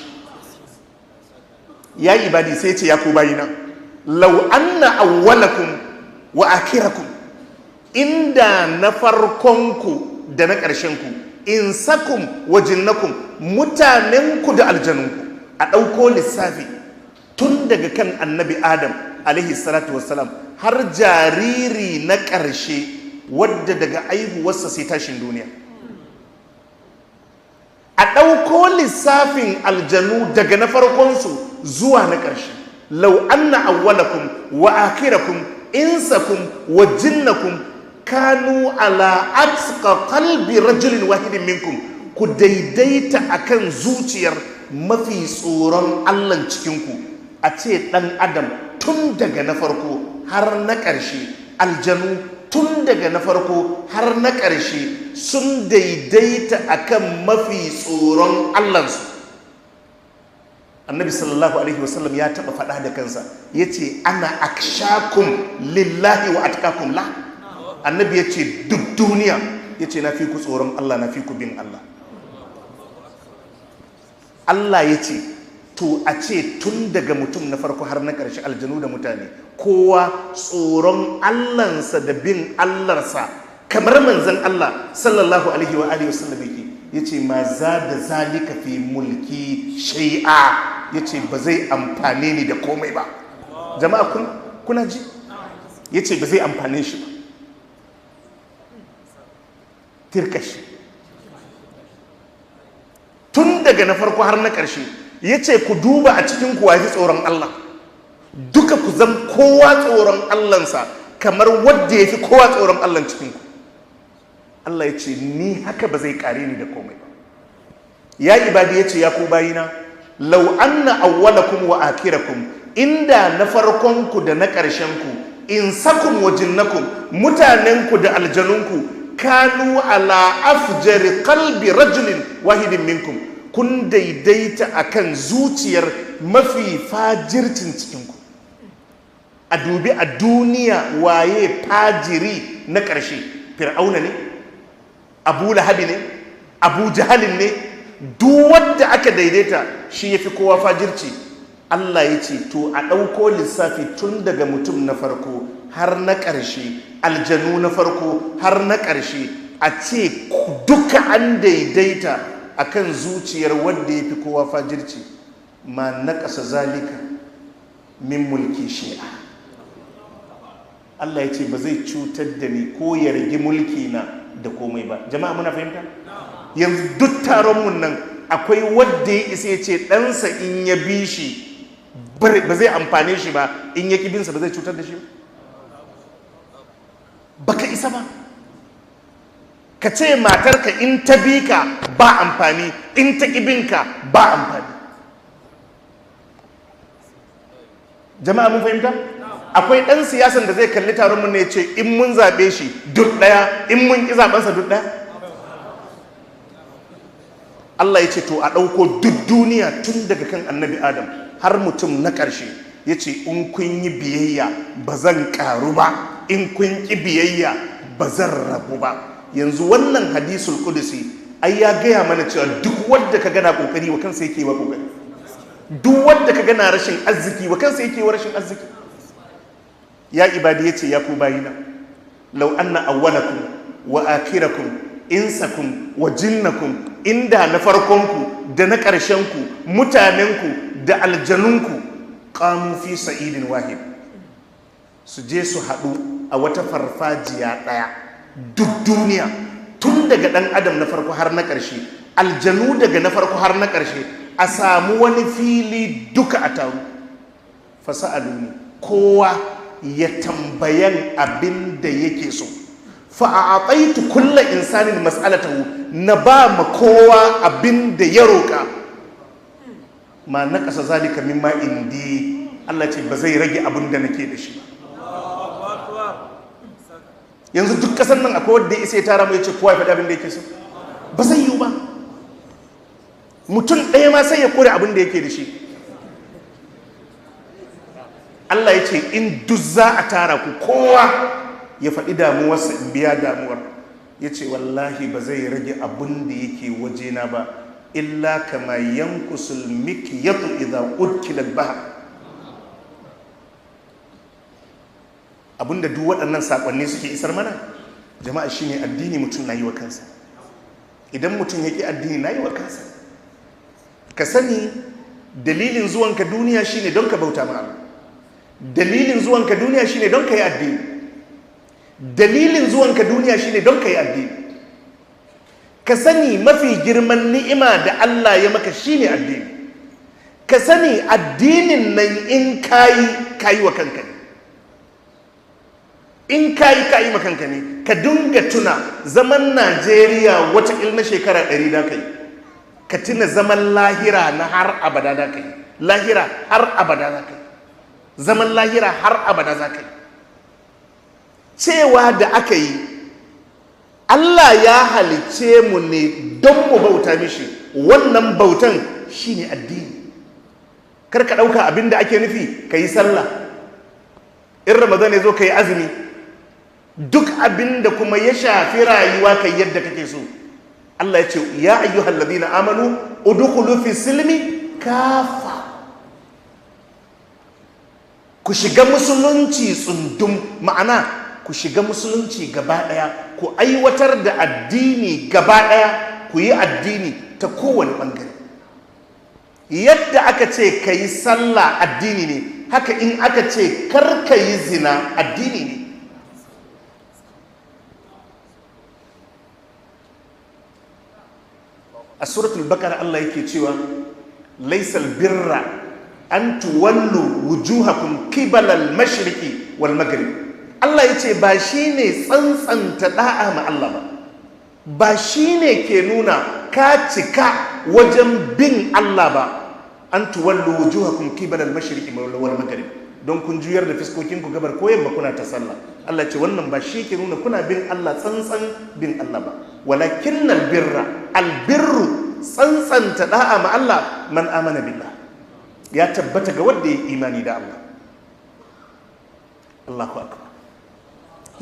Ya ibadi, sai ce ya ku bayina, lau anna awwalakum wa akhirakum, inda na farkonku da na ƙarshenku, insakum wa jinnakum, mutanenku da aljanunku, a ɗauko lissafi tun daga kan Annabi Adam alaihi salatu wassalam har jariri na ƙarshe wadda daga aihuwarsa sai tashin duniya, a ɗauko lissafin aljanu daga na farkonsu zuwa na ƙarshe, lau anna awwalakum wa akhirakum, insakum wa jinnakum, kanu ala atqa qalbi rajulin wahidin minkum, ku daidaita akan zuciyar mafi tsoron Allahn cikinku, a ce ɗan adam tun daga na farko har na ƙarshe, aljanu tun daga na farko har na ƙarshe sun daidaita akan mafi tsoron Allahnsu. Annabi sallallahu alaihi wasallam ya taɓa faɗa da kansa, ya ce ana akshakum lillahi wa atqakum la. Annabi ya ce duk duniya, ya ce na fi ku tsoron Allah, na fi ku bin Allah. Allah ya ce to a ce tun daga mutum na farko har na ƙarshe, aljanu da mutane, kowa tsoron Allahnsa da bin Allahnsa kamar manzon Allah sallallahu alaihi wa alihi wasallam yake, ya ce ma za da zalika fi mulki shay'a, ya ce ba zai amfane ni da komai ba. Jama'a, kuna ji? Ya ce ba zai amfane shi ba. Tirkashi tun daga na farko har na ƙarshe, ya ce ku duba a cikin kuwa fi tsoron Allah, duka ku zan kowa tsoron Allahnsa kamar wadda ya fi kowa tsoron Allah cikinku. Allah ya ce ni haka ba zai kare ni da komai ba. Ya ibadi, ya ce ya ku bayina, lau anna awwalakum wa akhirakum, inda na farkonku da na ƙarshenku, insakum wa jinnakum, mutanenku da aljanunku, kanu ala afjari qalbi rajulin wahidin minkum, kun daidaita akan zuciyar mafi fajircin cikinku. A dubi a duniya waye fajiri na ƙarshe? Fir'auna ne? Abu Lahabi ne? Abu Jahalin ne? Duk wanda aka daidaita shi ya fi kowa fajirci. Allah ya ce to a ɗauko lissafi tun daga mutum na farko har na ƙarshe, aljanu na farko har na ƙarshe, a ce duka an daidaita akan zuciyar wanda ya fi kowa fajirci, ma na ƙasa zalika min mulki shi'a. Allah ya ce ba zai cutar da ni ko ya rage mulki na da komai ba. Jama'a, muna fahimta? Yanzu duk taron mun nan akwai wanda ya isa ya ce ɗansa in ya bi shi ba zai amfane shi ba, in ya ƙi binsa ba zai cutar da shi ba? Baka isa ba ka ce matarka in ta bi ka ba amfani, in ta ƙi binka ba amfani. Jama'a, mun fahimta? Akwai ɗan siyasan da zai kalli taron mun ne ce in mun zaɓe shi duk ɗaya, in mun ƙi zaɓensa duk ɗaya? Allah ya ce to a ɗauko duk duniya tun daga kan Annabi Adam har mutum na ƙarshe, ya ce in kun yi biyayya ba zan ƙaru ba, in kun ƙi biyayya ba zan rabu ba. Yanzu wannan hadisul kudusi ai ya gaya mana cewa duk wanda ka gana kokari wa kansa yake wa kokari, duk wanda ka gana rashin arziki wa kansa yake wa rashin arziki. Ya ibadi, yace ya ku bayina, law anna awwalakum wa akhirakum, insakum wa jinnakum, inda na farkonku da na ƙarshenku, mutanenku da aljanunku, qamu fi sa'idin wahid, su je su haɗu a wata farfajiya ɗaya. Duk duniya tun daga ɗan adam na farko har na ƙarshe, aljanu daga na farko har na ƙarshe, a samu wani fili duka a taru. Fasa'aluni, kowa ya tambayan abin da yake so. Fa'a'ataitu kulla insanin mas'alatahu, na ba ma kowa abin da ya roƙa. Ma na ƙasa zalika mimma indi, Allah ce ba zai rage abin da nake da shi ba. Yanzu duk ƙasar nan akwai wanda ya isa ya tara mu ya ce kowa ya faɗi abin da yake so? Ba zai yiwu ba. Mutum ɗaya ma sai ya kore abin da yake da shi. Allah ya ce in duk za a tara ku kowa ya faɗi damuwarsa in biya damuwar. Ya ce wallahi ba zai rage abin da yake wajena ba, illa kama yankusul mikyatu idza udkila al-bahr. Abinda duk waɗannan saƙonni suke isar mana jama'a shine addini mutum na yi wa kansa. Idan mutum ya ƙi addini na yi wa kansa. Ka sani dalilin zuwanka duniya shine don ka bauta ma Allah. Dalilin zuwanka duniya shine don ka yi addini. Dalilin zuwanka duniya shine don ka yi addini. Ka sani mafi girman ni'ima da Allah ya maka shine addini. Ka sani addinin nan in kayi kayi wa kanka ne. In kayi kayi ma kanka ne. Ka dinga tuna zaman Najeriya wata na shekara 100 da kai. Ka tuna zaman lahira na har abada da kai. Lahira har abada da kai. Zaman lahira har abada za ka yi. Cewa da aka yi Allah ya halicce mu ne don mu bauta mishi, wannan bautan shine addini. Kar ka ɗauka abin da ake nufi ka yi sallah, in Ramadan ya zo ka yi azumi, duk abin da kuma ya shafi rayuwa ka yi yadda kake so. Allah ya ce ya ayyuhal ladina amanu udkhulu fi silmi kafa. Ku shiga musulunci tsundum, ma'ana ku shiga musulunci gaba ɗaya, ku aiwatar da addini gaba ɗaya, ku yi addini ta kowane ɓangare. Yadda aka ce ka yi sallah addini ne, haka in aka ce kar ka yi zina addini ne. A suratul Baqara Allah yake cewa laisal birra an tuwallu wujuhakum qibala al-mashriqi wal maghrib. Allah yace ba shine tsantsanta da'a ma Allah ba, ba shine ke nuna ka cika wajen bin Allah ba. An tuwallu wujuhakum qibala al-mashriqi wal maghrib, don kun juyar da fiskokin ku gabar ko yamma kuna ta sallah. Allah ce wannan ba shi ke nuna kuna bin Allah tsantsan bin Allah ba. Walakinnal birra, albirru tsantsanta da'a ma Allah, man amana billah, ya tabbata ga wanda ya imani da Allah. Allahu akbar.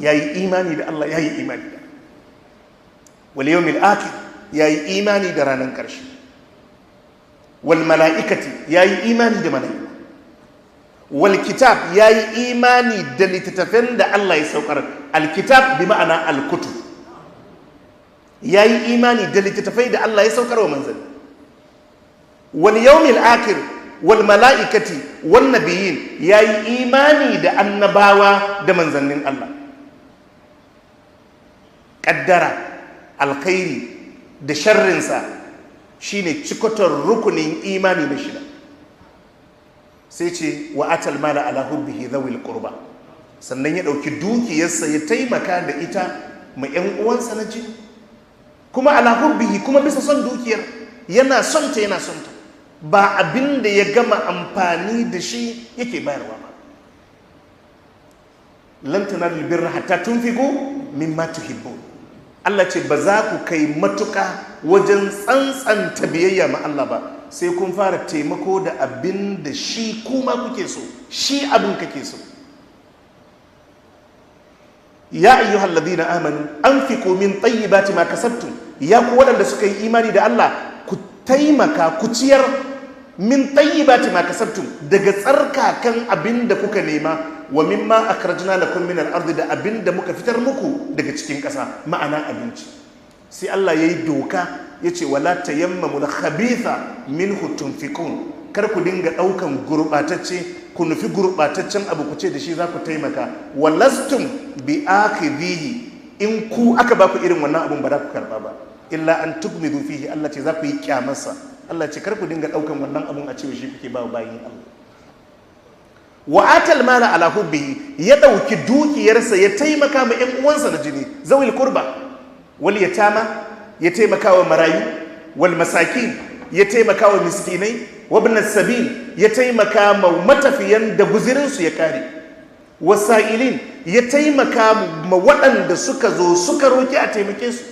Yayi imani da Allah, yayi imani da wal yawmil akhir, yayi imani da ranar karshe, wal mala'ikati, yayi imani da mala'iku, wal kitab, yayi imani da littattafan da Allah ya saukar. Al kitab bi ma'ana al kutub, yayi imani da littattafai da Allah ya saukar wa manzanni. Wal yawmil akhir wal mala'ikati wan nabiyyin, yayi imani da annabawa da manzannin Allah. Kaddara alkhairi da sharrinsa shine cikotar rukunin imani na shida. Sai ce wa atal mala ala hubbihi dhawil qurba, sannan ya dauki dukiyarsa ya taimaka da ita ma ƴan uwansa na jini, kuma ala hubbihi, kuma bisa son dukiyar, yana son ta, yana son ta, ba abin da ya gama amfani da shi yake bayarwa ba. Lan tanalul birra hatta tunfiqu mimma tuhibbun. Allah ce ba za ku kai matuka wajen tsantsanta biyayya ma Allah ba sai kun fara taimako da abin da shi kuma kuke so, shi abin kake so. Ya ayyuhal ladina amanu anfiqu min tayyibati ma kasabtum, ya ku waɗanda suka yi imani da Allah ku taimaka ku ciyar min tayyibati ma kasabtum, daga tsarkakan abin da kuka nema, wa mimma akhrajna lakum min al-ardi, da abin da muka fitar muku daga cikin ƙasa, ma'ana abinci. Sai Allah yayi doka yace wala tayammamul khabitha minhu tunfiqun, kar ku dinga daukan gurbatacce Ku nufi gurɓataccen abu ku ce da shi za ku taimaka. Walastum bi akhidhihi, in ku aka ba ku irin wannan abun ba za ku karba ba, illa an tugmidu fihi. Allah ce za ku yi kyamarsa. Allah ce kar ku dinga daukan wannan abun a cewa shi kuke ba bayin Allah. Wa atal mala ala hubbihi, ya dauki dukiyarsa ya taimaka ma ƴan uwansa na jini, zawil qurba wal yatama, ya taimaka wa marayu, wal masakin, ya taimaka wa miskinai, wa ibn sabil, ya taimaka ma matafiyan da guzirinsu ya kare, wasa'ilin, ya taimaka ma waɗanda suka zo suka roki a taimake su,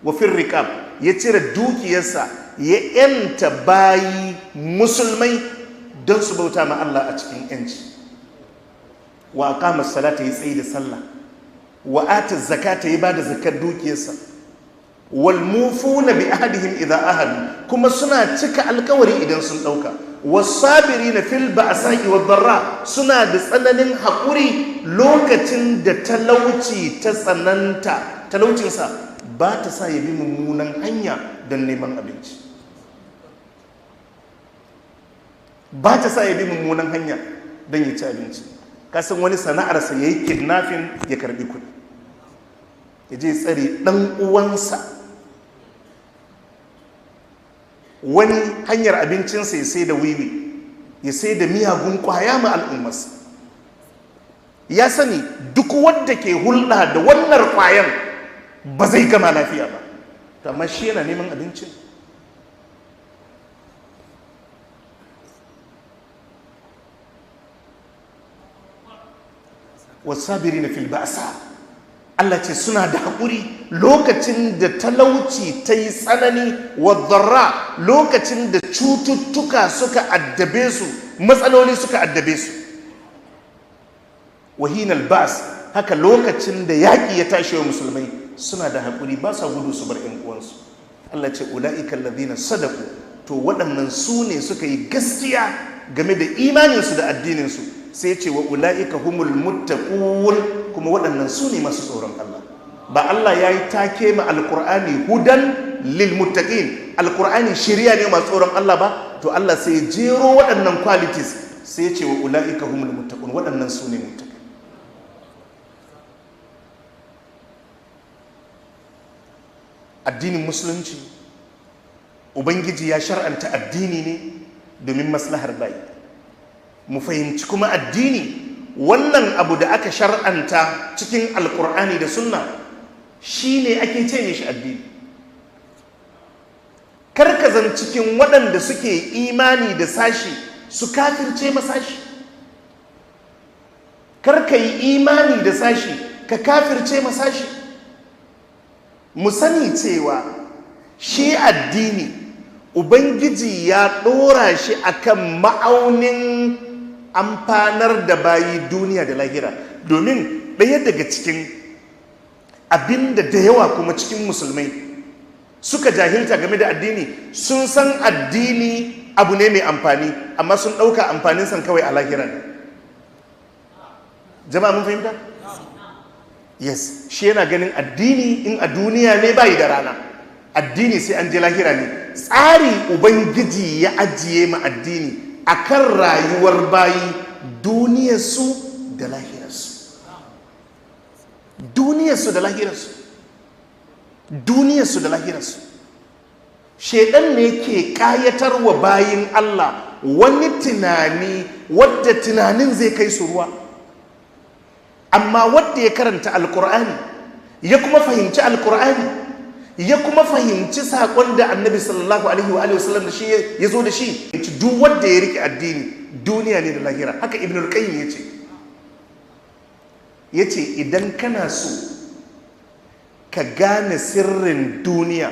wa firriqab, ya cire dukiyarsa ya yanta bayi musulmai don su bauta ma Allah a cikin yanci. Wa aqama salata, ya tsaye da sallah, wa ata zakata, ya bada zakar dukiyarsa, wal mufuna bi ahadihim idha ahadu, kuma suna cika alkawari idan sun dauka, wasabirina fil ba'sa'i wad darra, suna da tsananin haƙuri lokacin da talauci ta tsananta, talaucinsa ba ta sa ya bi mummunan hanya don neman abinci, ba ta sa ya bi mummunan hanya don ya ci abinci. Kasan wani sana'arsa ya yi kidnapping ya karbi kuɗi, ya je tsare ɗan uwansa. Wani hanyar abincinsa ya sai da wiwi, ya sai da miyagun kwaya ma al'ummarsa. Ya sani duk wadda ke hulɗa da wannan kwayan ba zai gama lafiya ba, amma shi yana neman abincin. Wasabirina fil ba'sa, Allah ce suna da haƙuri lokacin da talauci ta yi tsanani, wadarra, lokacin da cututtuka suka addabe su, matsaloli suka addabe su, wahinal bas, haka lokacin da yaƙi ya tashi wa musulmai suna da haƙuri, ba sa gudu su bar 'yan uwansu. Allah ce ula'ika alladhina sadaku, to waɗannan su ne suka yi gaskiya game da imaninsu da addininsu. Sai ce wa ula'ika humul muttaqun, kuma waɗannan su ne masu tsoron Allah. Ba Allah ya yi take ma alƙur'ani hudan lil muttaqin, alƙur'ani shiriya ne masu tsoron Allah ba, to Allah sai jero waɗannan qualities sai ce wa ula'ika humul muttaqun, waɗannan su ne muttaqin. Addinin musulunci, Ubangiji ya shar'anta addini ne domin maslahar bayi. Mu fahimci kuma addini wannan abu da aka shar'anta cikin alkur'ani da sunna shine ake ce mishi addini. Karkazan cikin waɗanda suke imani da sashi su kafirce masashi, karka yi imani da sashi ka kafirce masashi. Mu sani cewa shi addini Ubangiji ya ɗora shi akan ma'aunin amfanar da bayi duniya da lahira. Domin ɗaya daga cikin abinda da yawa kuma cikin musulmai suka jahilta game da addini, sun san addini abu ne mai amfani, amma sun ɗauka amfanin san kawai a lahira ne. Jama'a mun fahimta? Yes, shi yana ganin addini in a duniya ne bayi da rana, addini sai an je lahira ne. Tsari Ubangiji ya ajiye ma addini akan rayuwar bayi, duniyarsu da lahirarsu, duniyarsu da lahirarsu, duniyarsu da lahirarsu. Shedan ne ke kayatar wa bayin Allah wani tunani wadda tunanin zai kai su ruwa, amma wadda ya karanta alkur'ani ya kuma fahimci alkur'ani ya kuma fahimci saƙon da annabi sallallahu alaihi wa sallam da shi ya zo da shi, duk wanda ya rike addini duniya ne da lahira. Haka Ibn al-Qayyim yace idan kana so ka gane sirrin duniya,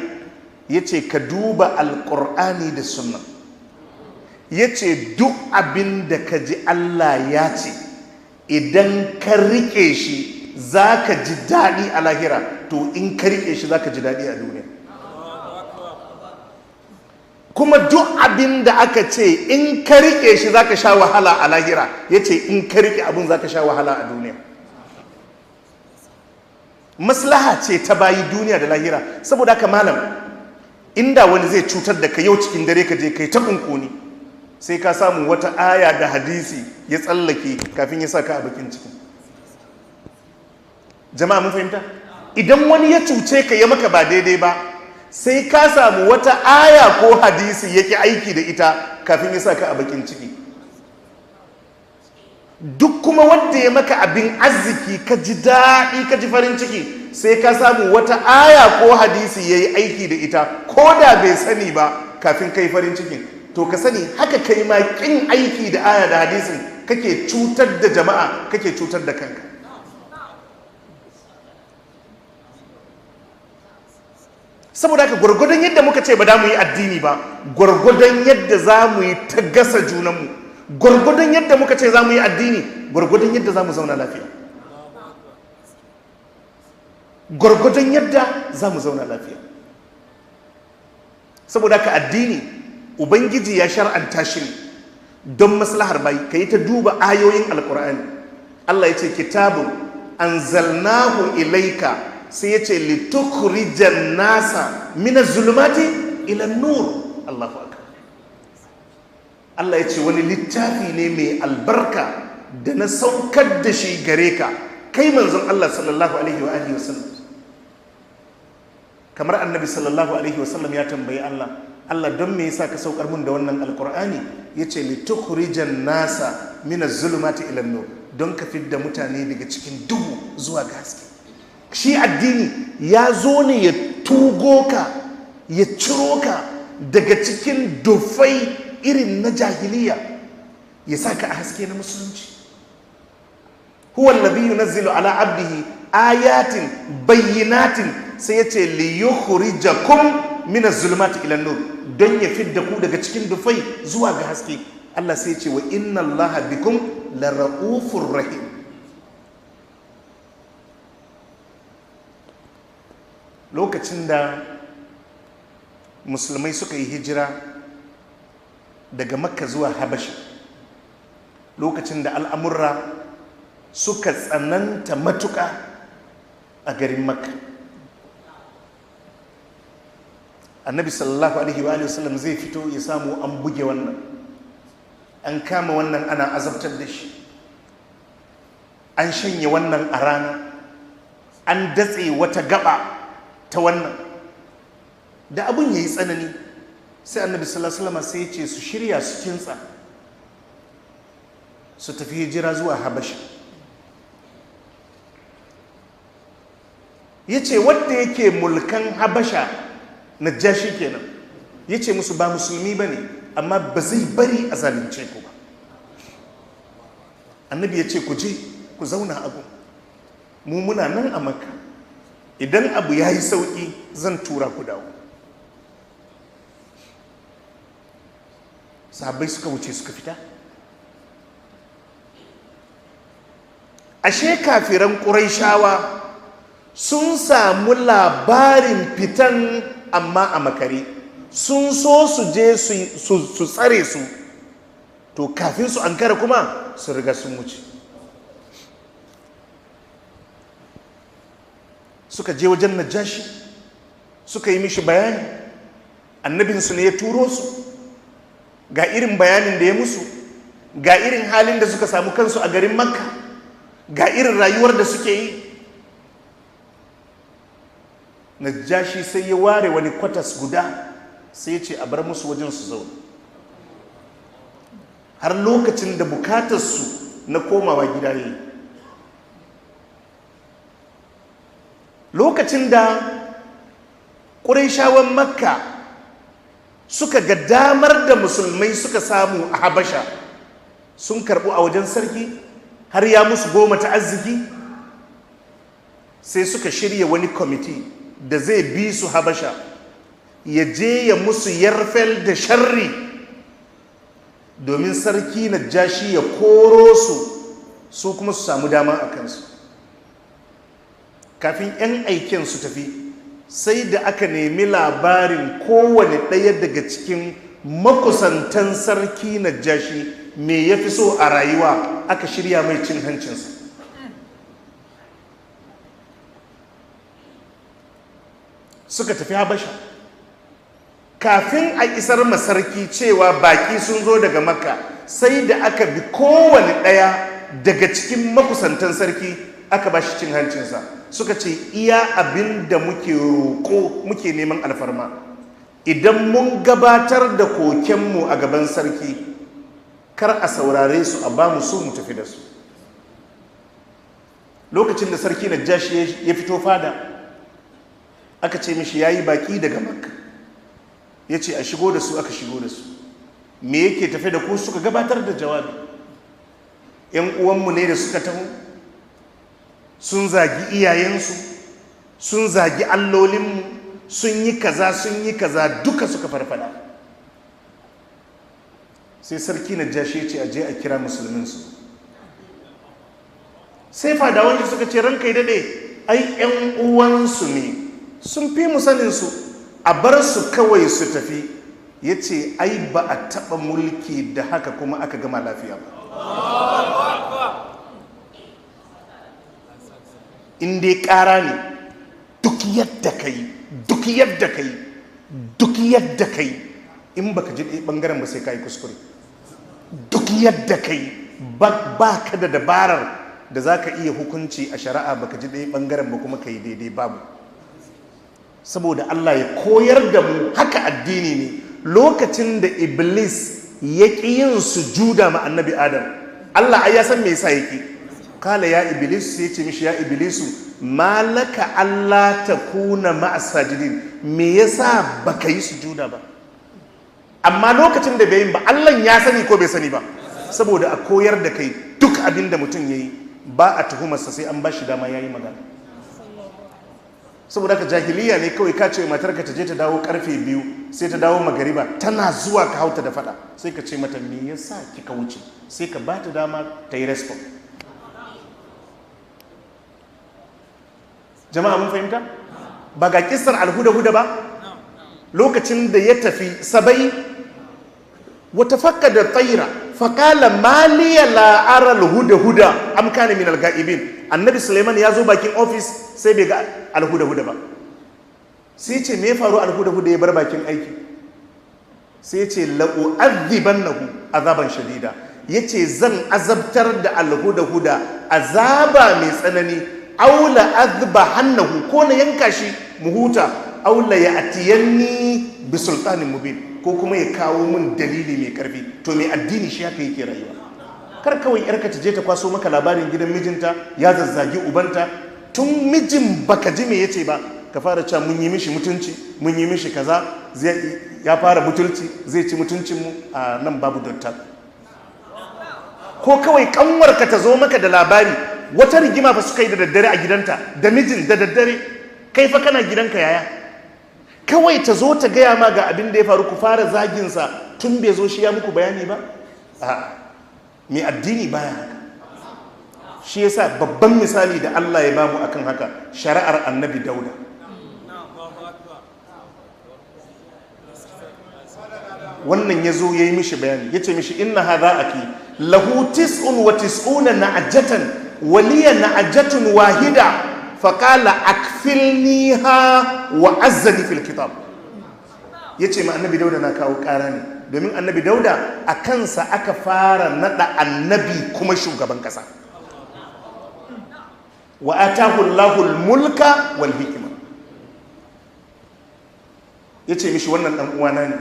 yace ka duba alkur'ani da sunna. Yace duk abin da ka ji Allah ya ce idan ka rike shi za ka ji daɗi a lahira, to in ka rike shi za ka ji daɗi a duniya. Kuma duk abin da aka ce in ka rike shi za ka sha wahala a lahira, ya ce in ka rike abin za ka sha wahala a duniya. Maslaha ce ta bayi duniya da lahira. Saboda haka malam, inda wani zai cutar da ka yau cikin dare ka je kai ta kunkuni, Sai ka samu wata aya da hadisi ya tsallake kafin ya saka a bakin ciki. Jama'a mun fahimta? Idan wani ya cuce ka ya maka ba daidai ba, sai ka samu wata aya ko hadisi yake aiki da ita kafin ya saka a bakin ciki. Duk kuma wanda ya maka abin arziki ka ji daɗi ka ji farin ciki, sai ka samu wata aya ko hadisi ya yi aiki da ita ko da bai sani ba kafin kai farin cikin. To ka sani haka kai ma ƙin aiki da aya da hadisin kake cutar da jama'a, kake cutar da kanka. Saboda haka gwargwadon yadda muka ce ba da mu yi addini ba, gwargwadon yadda za mu yi ta gasa junanmu, gwargwadon yadda muka ce za mu yi addini, gwargwadon yadda za mu zauna lafiya, gwargwadon yadda za mu zauna lafiya. Saboda haka addini Ubangiji ya shar'anta shi ne don maslahar bayi. Ka yi ta duba ayoyin Alkur'ani. Allah ya ce kitabun anzalnahu ilaika, sai ya ce litukhrijan nasa minaz zulumati ila nur. Allahu akbar. Allah ya ce wani littafi ne mai albarka da na saukar da shi gare ka kai manzon Allah sallallahu alaihi wa alihi wasallam. Kamar annabi sallallahu alaihi wasallam ya tambayi Allah, Allah don me yasa ka saukar mun da wannan alkur'ani? Yace litukhrijan nasa minaz zulumati ila nur, don ka fidda mutane daga cikin duhu zuwa ga haske. Shi addini ya zo ne ya tugo ka, ya ciro ka daga cikin dufai irin na jahiliya, ya sa ka a haske na musulunci. Huwa alladhi yunazzilu ala abdihi ayatin bayyinatin, sai yace li yukhrijakum min az-zulumati ila an-nur, don ya fidda ku daga cikin dufai zuwa ga haske. Allah sai yace wa inna Allaha bikum la ra'ufur rahim. Lokacin da musulmai suka yi hijira daga Makka zuwa Habasha, lokacin da al'amurra suka tsananta matuƙa a garin Makka, annabi sallallahu alaihi wa sallam zai fito ya samu an buge wannan, an kama wannan ana azabtar da shi, an shanye wannan a rana, an datse wata gaba ta wannan. Da abun yayi tsanani, sai annabi sallallahu alaihi wasallam sai ya ce su shirya su kintsa su tafi hijira zuwa Habasha. Yace wanda yake mulkan Habasha, Najashi kenan, yace musu ba musulmi bane, amma ba zai bari a zalunce ku ba. Annabi yace ku je ku zauna abu, mu muna nan a Makka, idan abu ya yi sauƙi zan tura ku dawo. Sahabbai suka wuce suka fita. Ashe kafiran Qurayshawa sun samu labarin fitan amma a makare, sun so su je su tsare su, to kafin su ankara kuma sun riga sun wuce. Suka je wajen Najashi suka yi mishi bayani, annabinsu ne ya turo su, ga irin bayanin da ya musu, ga irin halin da suka samu kansu a garin Makka, ga irin rayuwar da suke yi. Najashi sai ya ware wani kwatas guda, sai ya ce a bar musu wajen su zauna har lokacin da bukatarsu na komawa gida yayi. Lokacin da Qurayshawan Makka suka ga damar da musulmai suka samu a Habasha, sun karɓu a wajen sarki har ya musu goma ta arziki, sai suka shirya wani kwamiti da zai bi su Habasha ya je ya musu yarfel da sharri, domin sarki Najashi ya koro su, su kuma su samu dama a kansu. Kafin 'yan aiken su tafi, sai da aka nemi labarin kowane ɗaya daga cikin makusantan sarki Najashi me ya fi so a rayuwa, aka shirya mai cin hancinsa. Suka tafi Habasha. Kafin a isar masarki cewa baki sun zo daga Makka, sai da aka bi kowane ɗaya daga cikin makusantan sarki aka ba shi cin hancinsa. Suka ce iya abin da muke roƙo, muke neman alfarma, idan mun gabatar da kokenmu a gaban sarki, kar a saurare su, a ba mu su mu tafi da su. Lokacin da sarki Najashi ya fito fada, aka ce mishi yayi baki daga Makka. Ya ce a shigo da su, aka shigo da su. Me yake tafe da ku? Suka gabatar da jawabi. Yan uwanmu ne da suka taho, sun zagi iyayensu, sun zagi allolinmu, sun yi kaza, sun yi kaza, duka suka farfada. Sai sarki Najashi ya ce a je a kira musulminsu. Sai fadawan shi suka ce ranka yi daɗe, ai yan uwansu ne, sun fi mu saninsu, a bar su kawai su tafi. Ya ce ai ba a taɓa mulki da haka kuma aka gama lafiya ba. In dai ƙara ne, duk yadda ka yi, duk yadda ka yi, duk yadda ka yi, in baka ji ɗaya ɓangaren ba sai ka yi kuskure. Duk yadda ka yi, ba ka da dabarar da za ka iya hukunci a shari'a baka ji ɗaya ɓangaren ba kuma ka yi daidai, babu. Saboda Allah ya koyar da mu haka addini ne. Lokacin da Iblis ya ƙi yin sujuda ma annabi Adam, Allah ai ya san me yasa ya ƙi. Kala ya Iblis, sai ce mishi ya Iblisu, malaka Allah ta kuna ma'as sajidin, me yasa baka yi sujuda ba? Amma lokacin da bai yin ba, Allah ya sani ko bai sani ba? Saboda a koyar da kai duk abin da mutum ya yi ba a tuhumarsa sai an ba shi dama ya yi magana. Saboda ka jahiliya ne kawai ka ce matarka ta je ta dawo karfe 2, sai ta dawo magariba, tana zuwa ka hauta da fada, sai ka ce mata me yasa kika wuce, sai ka ba ta dama ta yi respond. Jama'a mun fahimta? Ba ga kissar alhuda-huda ba? Lokacin da ya tafi Sabai, wata fakka da tsaira faƙala maliya la'arar huda-huda am kana min al-ga'ibin. Annabi Suleiman ya zo bakin ofis sai bai ga alhuda-huda ba. Sai ce me ya faru alhuda-huda ya bar bakin aiki? Sai ce la'u'adhibannahu azaban shadida. Yace zan azabtar da alhuda-huda azaba mai tsanani, aula azbahannahu, ko na yanka shi mu huta, aula ya atiyanni bi sultanin mubin, ko kuma ya kawo mun dalili mai karfi. To mai addini shi haka yake rayuwa. Kar kawai yarka ta je ta kwaso maka labarin gidan mijinta ya zazzagi ubanta, tun mijin baka ji me yace ba ka fara cewa mun yi mishi mutunci, mun yi mishi kaza, ya fara butulci, zai ci mutuncin mu, a nan babu dotta. Ko kawai kanwarka ta zo maka da labari wata rigima fa suka yi da daddare a gidanta da mijin da daddare, kai fa kana gidanka yaya, kawai ta zo ta gaya ma ga abin da ya faru, ku fara zaginsa tun bai zo shi ya muku bayani ba. A mai addini baya haka. Shi yasa babban misali da Allah ya bamu akan haka, shari'ar annabi Dauda. Wannan ya zo ya yi mishi bayani, ya ce mishi inna hadha aki lahu 99 na'jatan waliya na'jatun wahida faqala akfilniha wa azzani fil kitab. Yace ma annabi Dauda na kawo ƙara ne, domin annabi Dauda a kansa aka fara nada annabi kuma shugaban kasa. Wa atahu Allahu al-mulka wal hikma. Yace mishi wannan dan uwana ne,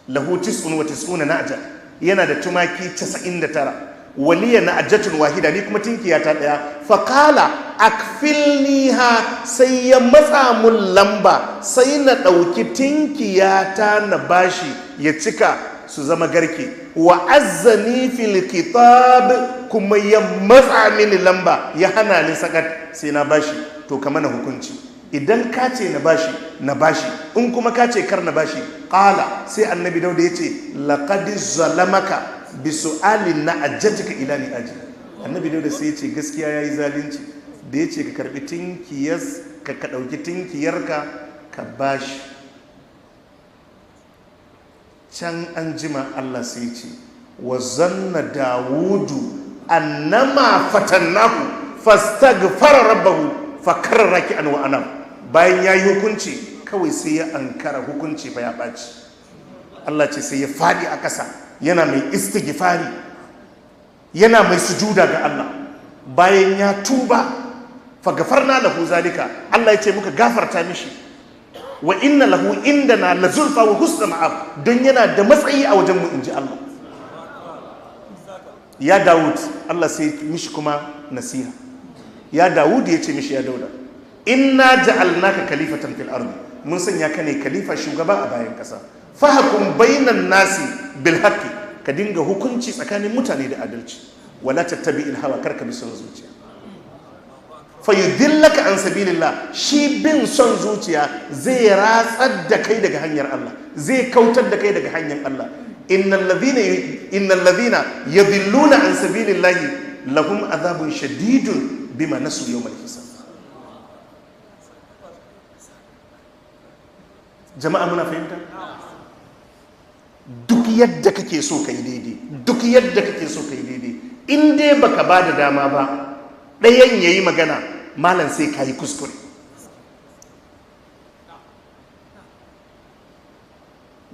lahu 99 na'ja, yana da tumaki 99, waliya na'jatun wahida, ni kuma tinkiya ta daya. Faqala akfilniha, sai ya matsa mun lamba, sai na dauki tinkiya ta na bashi ya cika su zama garke. Wa azzani fil kitab, kuma ya matsa mini lamba ya hana ni sakat, sai na bashi. To ka mana hukunci, idan ka ce na bashi na bashi, in kuma ka ce kar na bashi. Qala, sai annabi Dauda yace laqad zalamaka bi su'alin na'ajatika ila ni'aji. Annabi Dauda sai yace gaskiya yayi zalunci da yace ka karbi tinkiyas, ka dauki tinkiyarka ka bashi. Can an jima Allah sai yace wa zanna Dawudu annama fatannahu fastaghfara rabbahu fakarra raki'an wa anam. Bayan yayi hukunci Kawai sai ya ankara hukunci fa ya ɓaci. Allah ce sai ya faɗi a ƙasa yana mai istighfari, yana mai sujuda ga Allah. Bayan ya tuba, fa gafarna lahu zalika, Allah ya ce muka gafarta mishi. Wa inna lahu indana la zulfa wa husna ma'ab, don yana da matsayi a wajen mu, inji Allah. Ya Dawud, Allah sai mishi kuma nasiha. Ya Dawud, ya ce mishi, ya Dauda, inna ja'alnaka khalifatan fil ardi, mun sanya ka ne khalifa, shugaba a bayan kasa. Fahkum bainan nasi bil haqqi, ka dinga hukunci tsakanin mutane da adalci. Wala tattabi'il hawa, karka bi son zuciya. Fayudillaka an sabilillah, shi bin son zuciya zai ratsar da kai daga hanyar Allah, zai kautar da kai daga hanyar Allah. Innal ladhina yadhilluna an sabilillahi lahum azabun shadidun bima nasu yawmal hisab. Jama'a, muna fahimta? Duk yadda kake so ka yi daidai, duk yadda kake so ka yi daidai, in dai baka ba da dama ba ɗayan ya yi magana, malam, sai ka yi kuskure.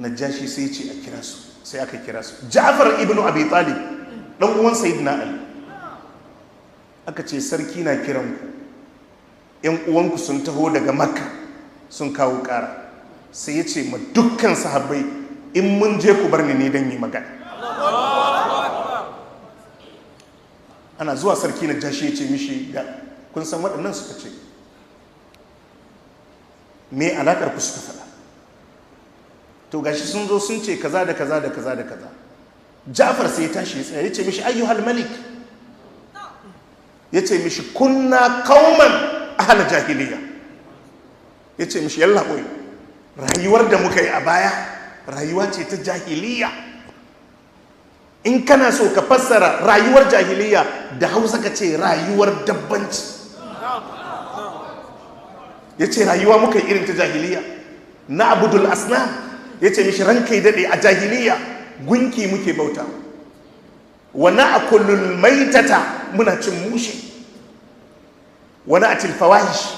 Najashi sai ce a kira su. Sai aka kira su. Ja'far ibnu Abi Talib, dan uwan Sayyidina Ali, aka ce sarki na kiran ku, yan uwanku sun taho daga Makka sun kawo ƙara. Sai ya ce ma dukkan sahabbai, in mun je ku bar ni ne don yi magana. Ana zuwa, sarki Najashi ya ce mishi da kun san waɗannan? Suka ce me alaƙar ku? Suka faɗa, to gashi sun zo sun ce kaza da kaza da kaza da kaza. Ja'far sai ya tashi ya tsaya, ya ce mishi, ayyuhal malik, ya ce mishi, kunna qauman ahla jahiliya. Ya ce mishi, yalla boy, rayuwar da muka yi a baya rayuwa ce ta jahiliya. In kana so ka fassara rayuwar jahiliya da Hausa, ka ce rayuwar dabbanci. Ya ce rayuwa muka yi irin ta jahiliya, na'budul asnam. Ya ce mishi, ranka yi daɗe, a jahiliya gunki muke bauta, wa na'kulul maitata, muna cin mushe, wa na'til fawahish,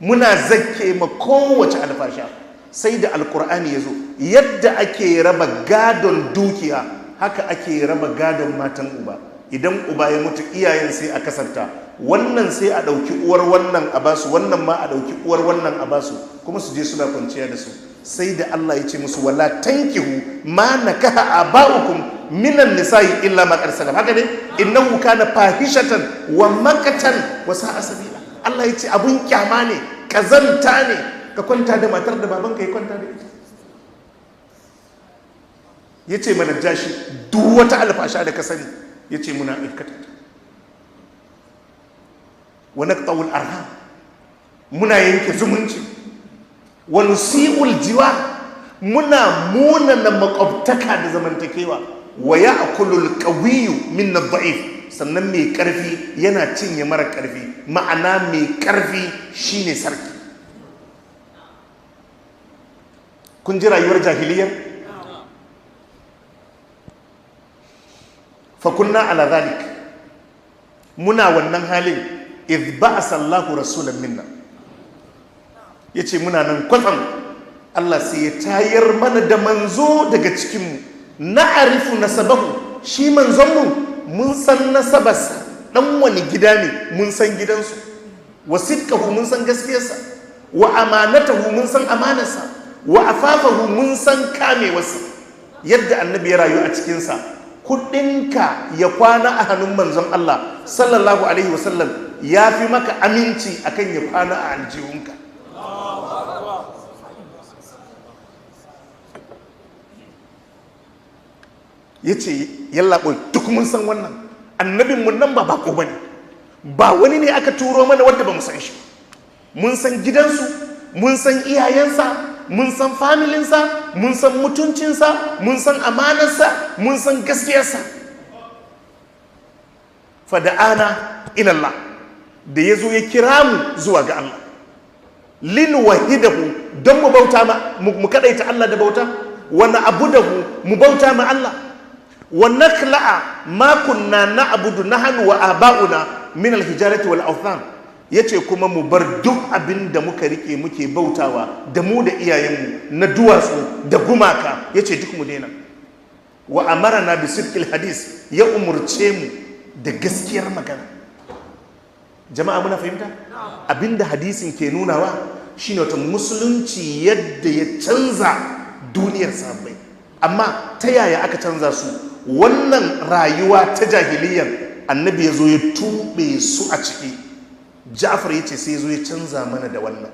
muna zakke ma kowace alfasha. Sai da Alkur'ani ya zo, yadda ake raba gadon dukiya haka ake raba gadon matan uba. Idan uba ya mutu, iyayen sai a kasarta wannan, sai a ɗauki uwar wannan a basu, wannan ma a ɗauki uwar wannan a basu, kuma su je suna kwanciya da su. Sai da Allah ya ce musu, wala tankihu ma nakaha aba'ukum minan nisa'i illa ma qad salaf. Haka ne, innahu kana fahishatan wa maqtan wa sa'a sabila. Allah ya ce abun kyama ne, kazanta ne ka kwanta da matar da babanka ya kwanta da ita. Ya ce mana jashi, duk wata alfasha da ka sani, ya ce muna aikata ta. Wa naqta'ul arham, muna yanke zumunci. Wa nusi'ul jiwa, muna munana makwabtaka da zamantakewa. Wa ya'kulul qawiyyu minna dha'if, sannan mai karfi yana cinye mara karfi. Ma'ana mai karfi shine sarki. Kun ji rayuwar jahiliyyar? Fa kunna ala dhalik, muna wannan halin, idh ba'asa Allahu rasulan minna. Yace muna nan, kwatsam Allah sai ya tayar mana da manzo daga cikinmu. Na'rifu nasabahu, shi manzonmu mun san nasabarsa, dan wani gida ne, mun san gidansu. Wa sidqahu, mun san gaskiyarsa. Wa amanatahu, mun san amanarsa. Wa afafahu, mun san kamewarsa. Yadda Annabi ya rayu a cikinsa, kudinka ya kwana a hannun manzon Allah sallallahu alaihi wasallam ya fi maka aminci akan ya kwana a aljihunka. Ya ce, yallaɓoi, duk mun san wannan annabinmu nan ba bako ba ne, ba wani ne aka turo mana wadda ba mu san shi. Mun san gidansu, mun san iyayensa, mun san familinsa, mun san mutuncinsa, mun san amanarsa, mun san gaskiyarsa. Fada'ana ilallah, da ya zo ya kira mu zuwa ga Allah, linuwahhidahu, don mu bauta ma, mu kadaita Allah da bauta, wa na'budahu, mu bauta ma Allah, wa nakla'a ma kunna na'budu nahnu wa aba'una min alhijarati wal awthan. Ya ce kuma mu bar duk abin da muka rike muke bautawa da mu da iyayenmu na duwatsu da gumaka, ya ce duk mu daina. Wa amarana bi sidqil hadis, ya umurce mu da gaskiyar magana. Jama'a muna fahimta? Abinda hadisin ke nunawa shine wata musulunci yadda ya canza duniyar sahabbai. Amma ta yaya aka canza su? Wannan rayuwa ta jahiliyyar annabi ya zo ya tuɓe su a ciki. Ja'far ya ce sai ya zo ya canza mana da wannan.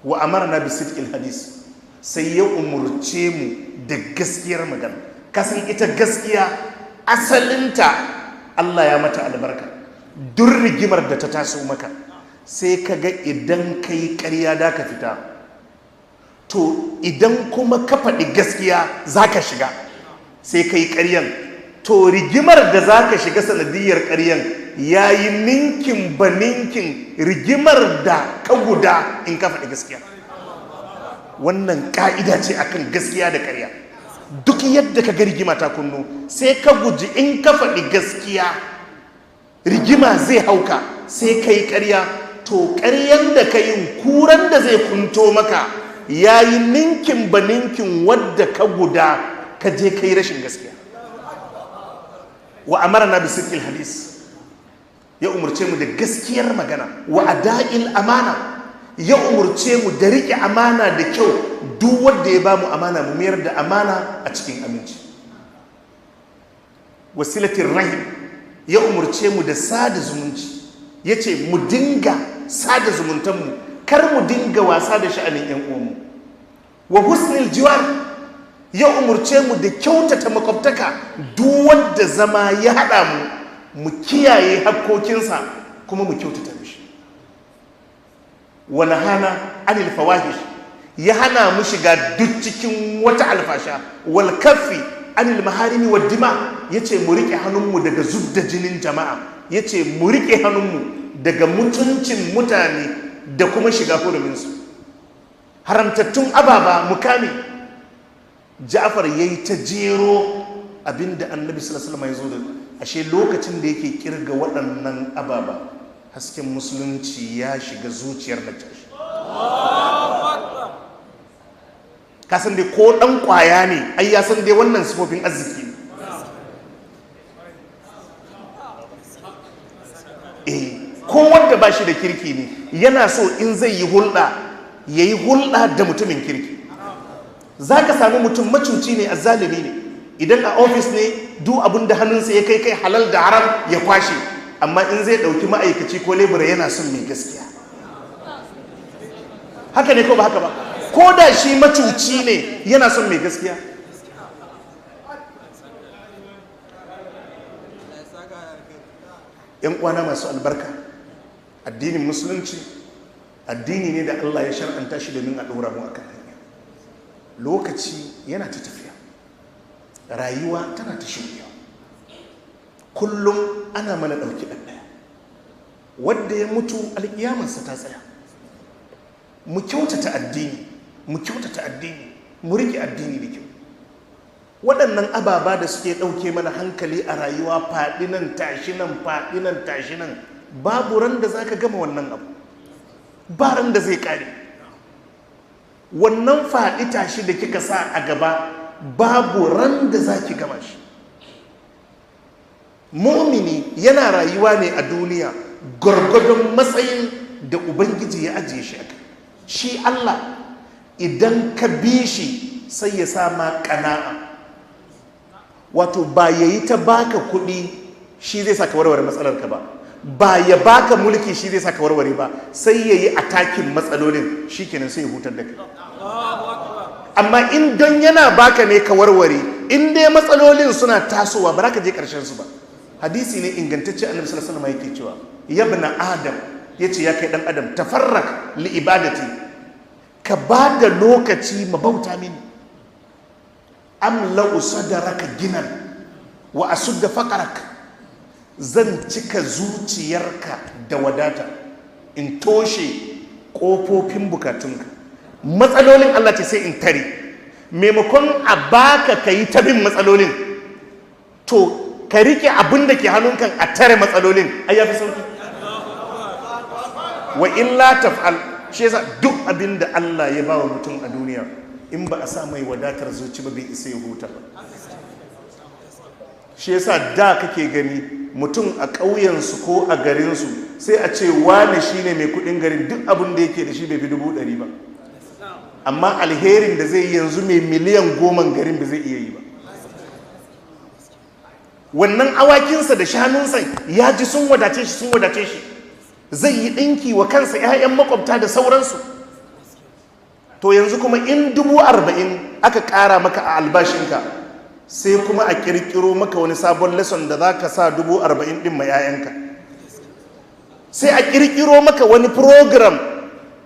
Wa amarna bi sidqil hadis, sai ya umurce mu da gaskiyar magana. Kasan ita gaskiya asalinta Allah ya mata albarka. Duk rigimar da ta taso maka sai ka ga idan ka yi ƙarya da ka fita, to idan kuma ka faɗi gaskiya za ka shiga, sai ka yi ƙaryan, to rigimar da za ka shiga sanadiyar ƙaryan ya yi ninkin ba ninkin rigimar da ka guda in ka faɗi gaskiya. Wannan ƙa'ida ce akan gaskiya da ƙarya. Duk yadda ka ga rigima ta kunno, sai ka guji in ka faɗi gaskiya rigima zai hauka, sai ka yi ƙarya, to ƙaryan da ka yi kuran da zai kunto maka ya yi ninkin ba ninkin wadda ka guda ka je ka yi rashin gaskiya. Wa amarna bi sidqil hadis, ya umurce mu da gaskiyar magana. Wa ada'il amana, ya umurce mu da riƙe amana da kyau. Duk wanda ya bamu amana mu mayar da amana a cikin aminci. Wasilatir rahim, ya umurce mu da sada zumunci. Ya ce mu dinga sada zumuntanmu, kar mu dinga wasa da sha'anin 'yan uwanmu. Wa husnil jiwar, ya umurce mu da kyautata makwabtaka. Duk wanda zama ya haɗa mu, mu kiyaye hakkokinsa kuma mu kyautata mishi. Wa nahana anil fawahish, ya hana mu shiga duk cikin wata alfasha. Wal kaffi anil maharimi wad dima, yace mu rike hannunmu daga zubda jinin jama'a, yace mu rike hannunmu daga mutuncin mutane da kuma shiga huruminsu. Haramtattun ababa mukami. Ja'far yayi ta jero abinda Annabi sallallahu alaihi wasallam ya zo da. Ashe lokacin da yake kirga waɗannan ababa, hasken musulunci ya shiga zuciyar Najashi. Ka san dai ko ɗan ƙwaya ne, ai ya san dai wannan sifofin arziki ne. Ko wanda ba shi da kirki ne, yana so in zai yi hulɗa, ya yi hulɗa da mutumin kirki. Za ka sami mutum macuci ne, azzalumi ne. Idan a ofis ne, duk abin da hannunsa ya kai kai halal da haram ya kwashe. Amma in zai ɗauki ma'aikaci ko lebura, yana son mai gaskiya. Haka ne ko ba haka ba? Ko da shi macuci ne, yana son mai gaskiya. Yan uwana masu albarka, addinin musulunci addini ne da Allah ya shar'anta shi domin a ɗora mu akan hanya. Lokaci yana ta tafiya, rayuwa tana ta shuɗewa, kullum ana mana ɗauki ɗan ɗaya. Wadda ya mutu alƙiyamarsa ta tsaya. Mu kyautata addini, mu kyautata addini, mu riƙe addini da kyau. Waɗannan ababa da suke ɗauke mana hankali a rayuwa, faɗi nan tashi nan, faɗi nan tashi nan, babu ran da za ka gama wannan abu, ba ran da zai ƙare. Wannan faɗi tashi da kika sa a gaba, babu ran da za ki gama shi. Mumini yana rayuwa ne a duniya gwargwadon matsayin da Ubangiji ya ajiye shi a kai. Shi Allah idan ka bi shi sai ya sa ma ƙana'a. Wato ba ya yi ta baka kuɗi shi zai saka warware matsalarka ba, ba ya baka mulki shi zai saka warware ba, sai ya yi atakin matsalolin, shi kenan sai ya hutar da kai. Amma in don yana baka ne ka warware, in dai matsalolin suna tasowa ba za ka je ƙarshen su ba. Hadisi ne ingantacce, Annabi sallallahu alaihi wasallam yake cewa, yabna adam, yace ya kai dan adam, tafarrak li ibadati, ka ba da lokaci ma bauta mini. Amla'u sadaraka ginan wa asudda faqarak, zan cika zuciyarka da wadata, in toshe kofofin bukatunka. Matsalolin Allah ce sai in tare. Maimakon a baka ka yi ta bin matsalolin, to ka rike abin da ke hannunka a tare matsalolin, ai yafi sauki. Wa illa taf'al. Shi yasa duk abin da Allah ya bawa mutum a duniya, in ba a sa mai wadatar zuci ba, bai isa ya huta ba. Shi yasa da kake gani mutum a ƙauyensu ko a garinsu, sai a ce wane shine mai kuɗin garin, duk abin da yake da shi bai fi 100,000 ba, amma alherin da zai yi yanzu mai miliyan 10 garin ba zai iya yi ba. Wannan awakinsa da shanunsa ya ji sun wadace shi, sun wadace shi. Zai yi ɗinki wa kansa, 'ya'yan makwabta da sauransu. To yanzu kuma in 40,000 aka ƙara maka a albashinka, sai kuma a ƙirƙiro maka wani sabon lesson da za ka sa 40,000 ɗin ma 'ya'yanka. Sai a ƙirƙiro maka wani program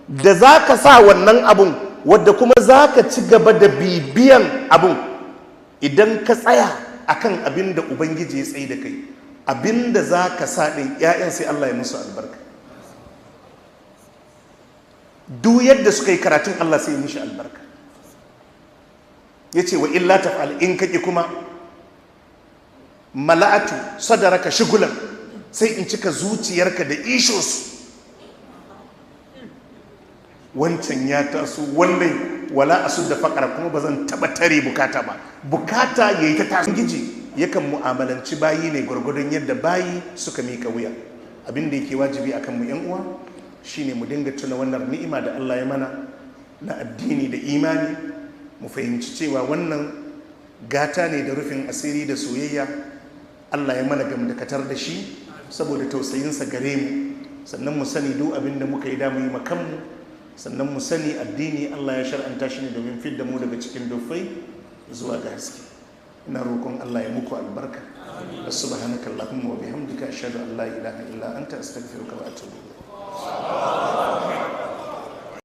da za ka sa wannan abun, wadda kuma za ka ci gaba da bibiyan abun. Idan ka tsaya akan abin da Ubangiji ya tsaye da kai, abin da za ka sa ɗin 'ya'yan, sai Allah ya musu albarka. Duk yadda suka yi karatun, Allah sai ya mishi albarka. Ya ce wa illa taf'al, in kaki kuma, mala'atu sadaraka shugulan, sai in cika zuciyarka da issues. Wancan ya taso, wannan wala asu da fakara, kuma ba zan taba tare bukata ba. Bukata ya yi ta taso. Giji yakan mu'amalanci bayi ne gwargwadon yadda bayi suka mika wuya. Abin da yake wajibi akan mu, yan uwa, shine mu dinga tuna wannan ni'ima da Allah ya mana na addini da imani. Mu fahimci cewa wannan gata ne da rufin asiri da soyayya Allah ya mana gamdakatar da shi saboda tausayinsa gare mu. Sannan mu sani duk abin da muka yi da mu yi makanmu. Sannan mu sani addini Allah ya shar'anta shi ne domin fidda mu daga cikin dufai zuwa ga haske. Ina roƙon Allah ya muku albarka. Subhanaka allahumma wa bihamdika, ashhadu an la ilaha illa anta, astaghfiruka wa atubu ilayk.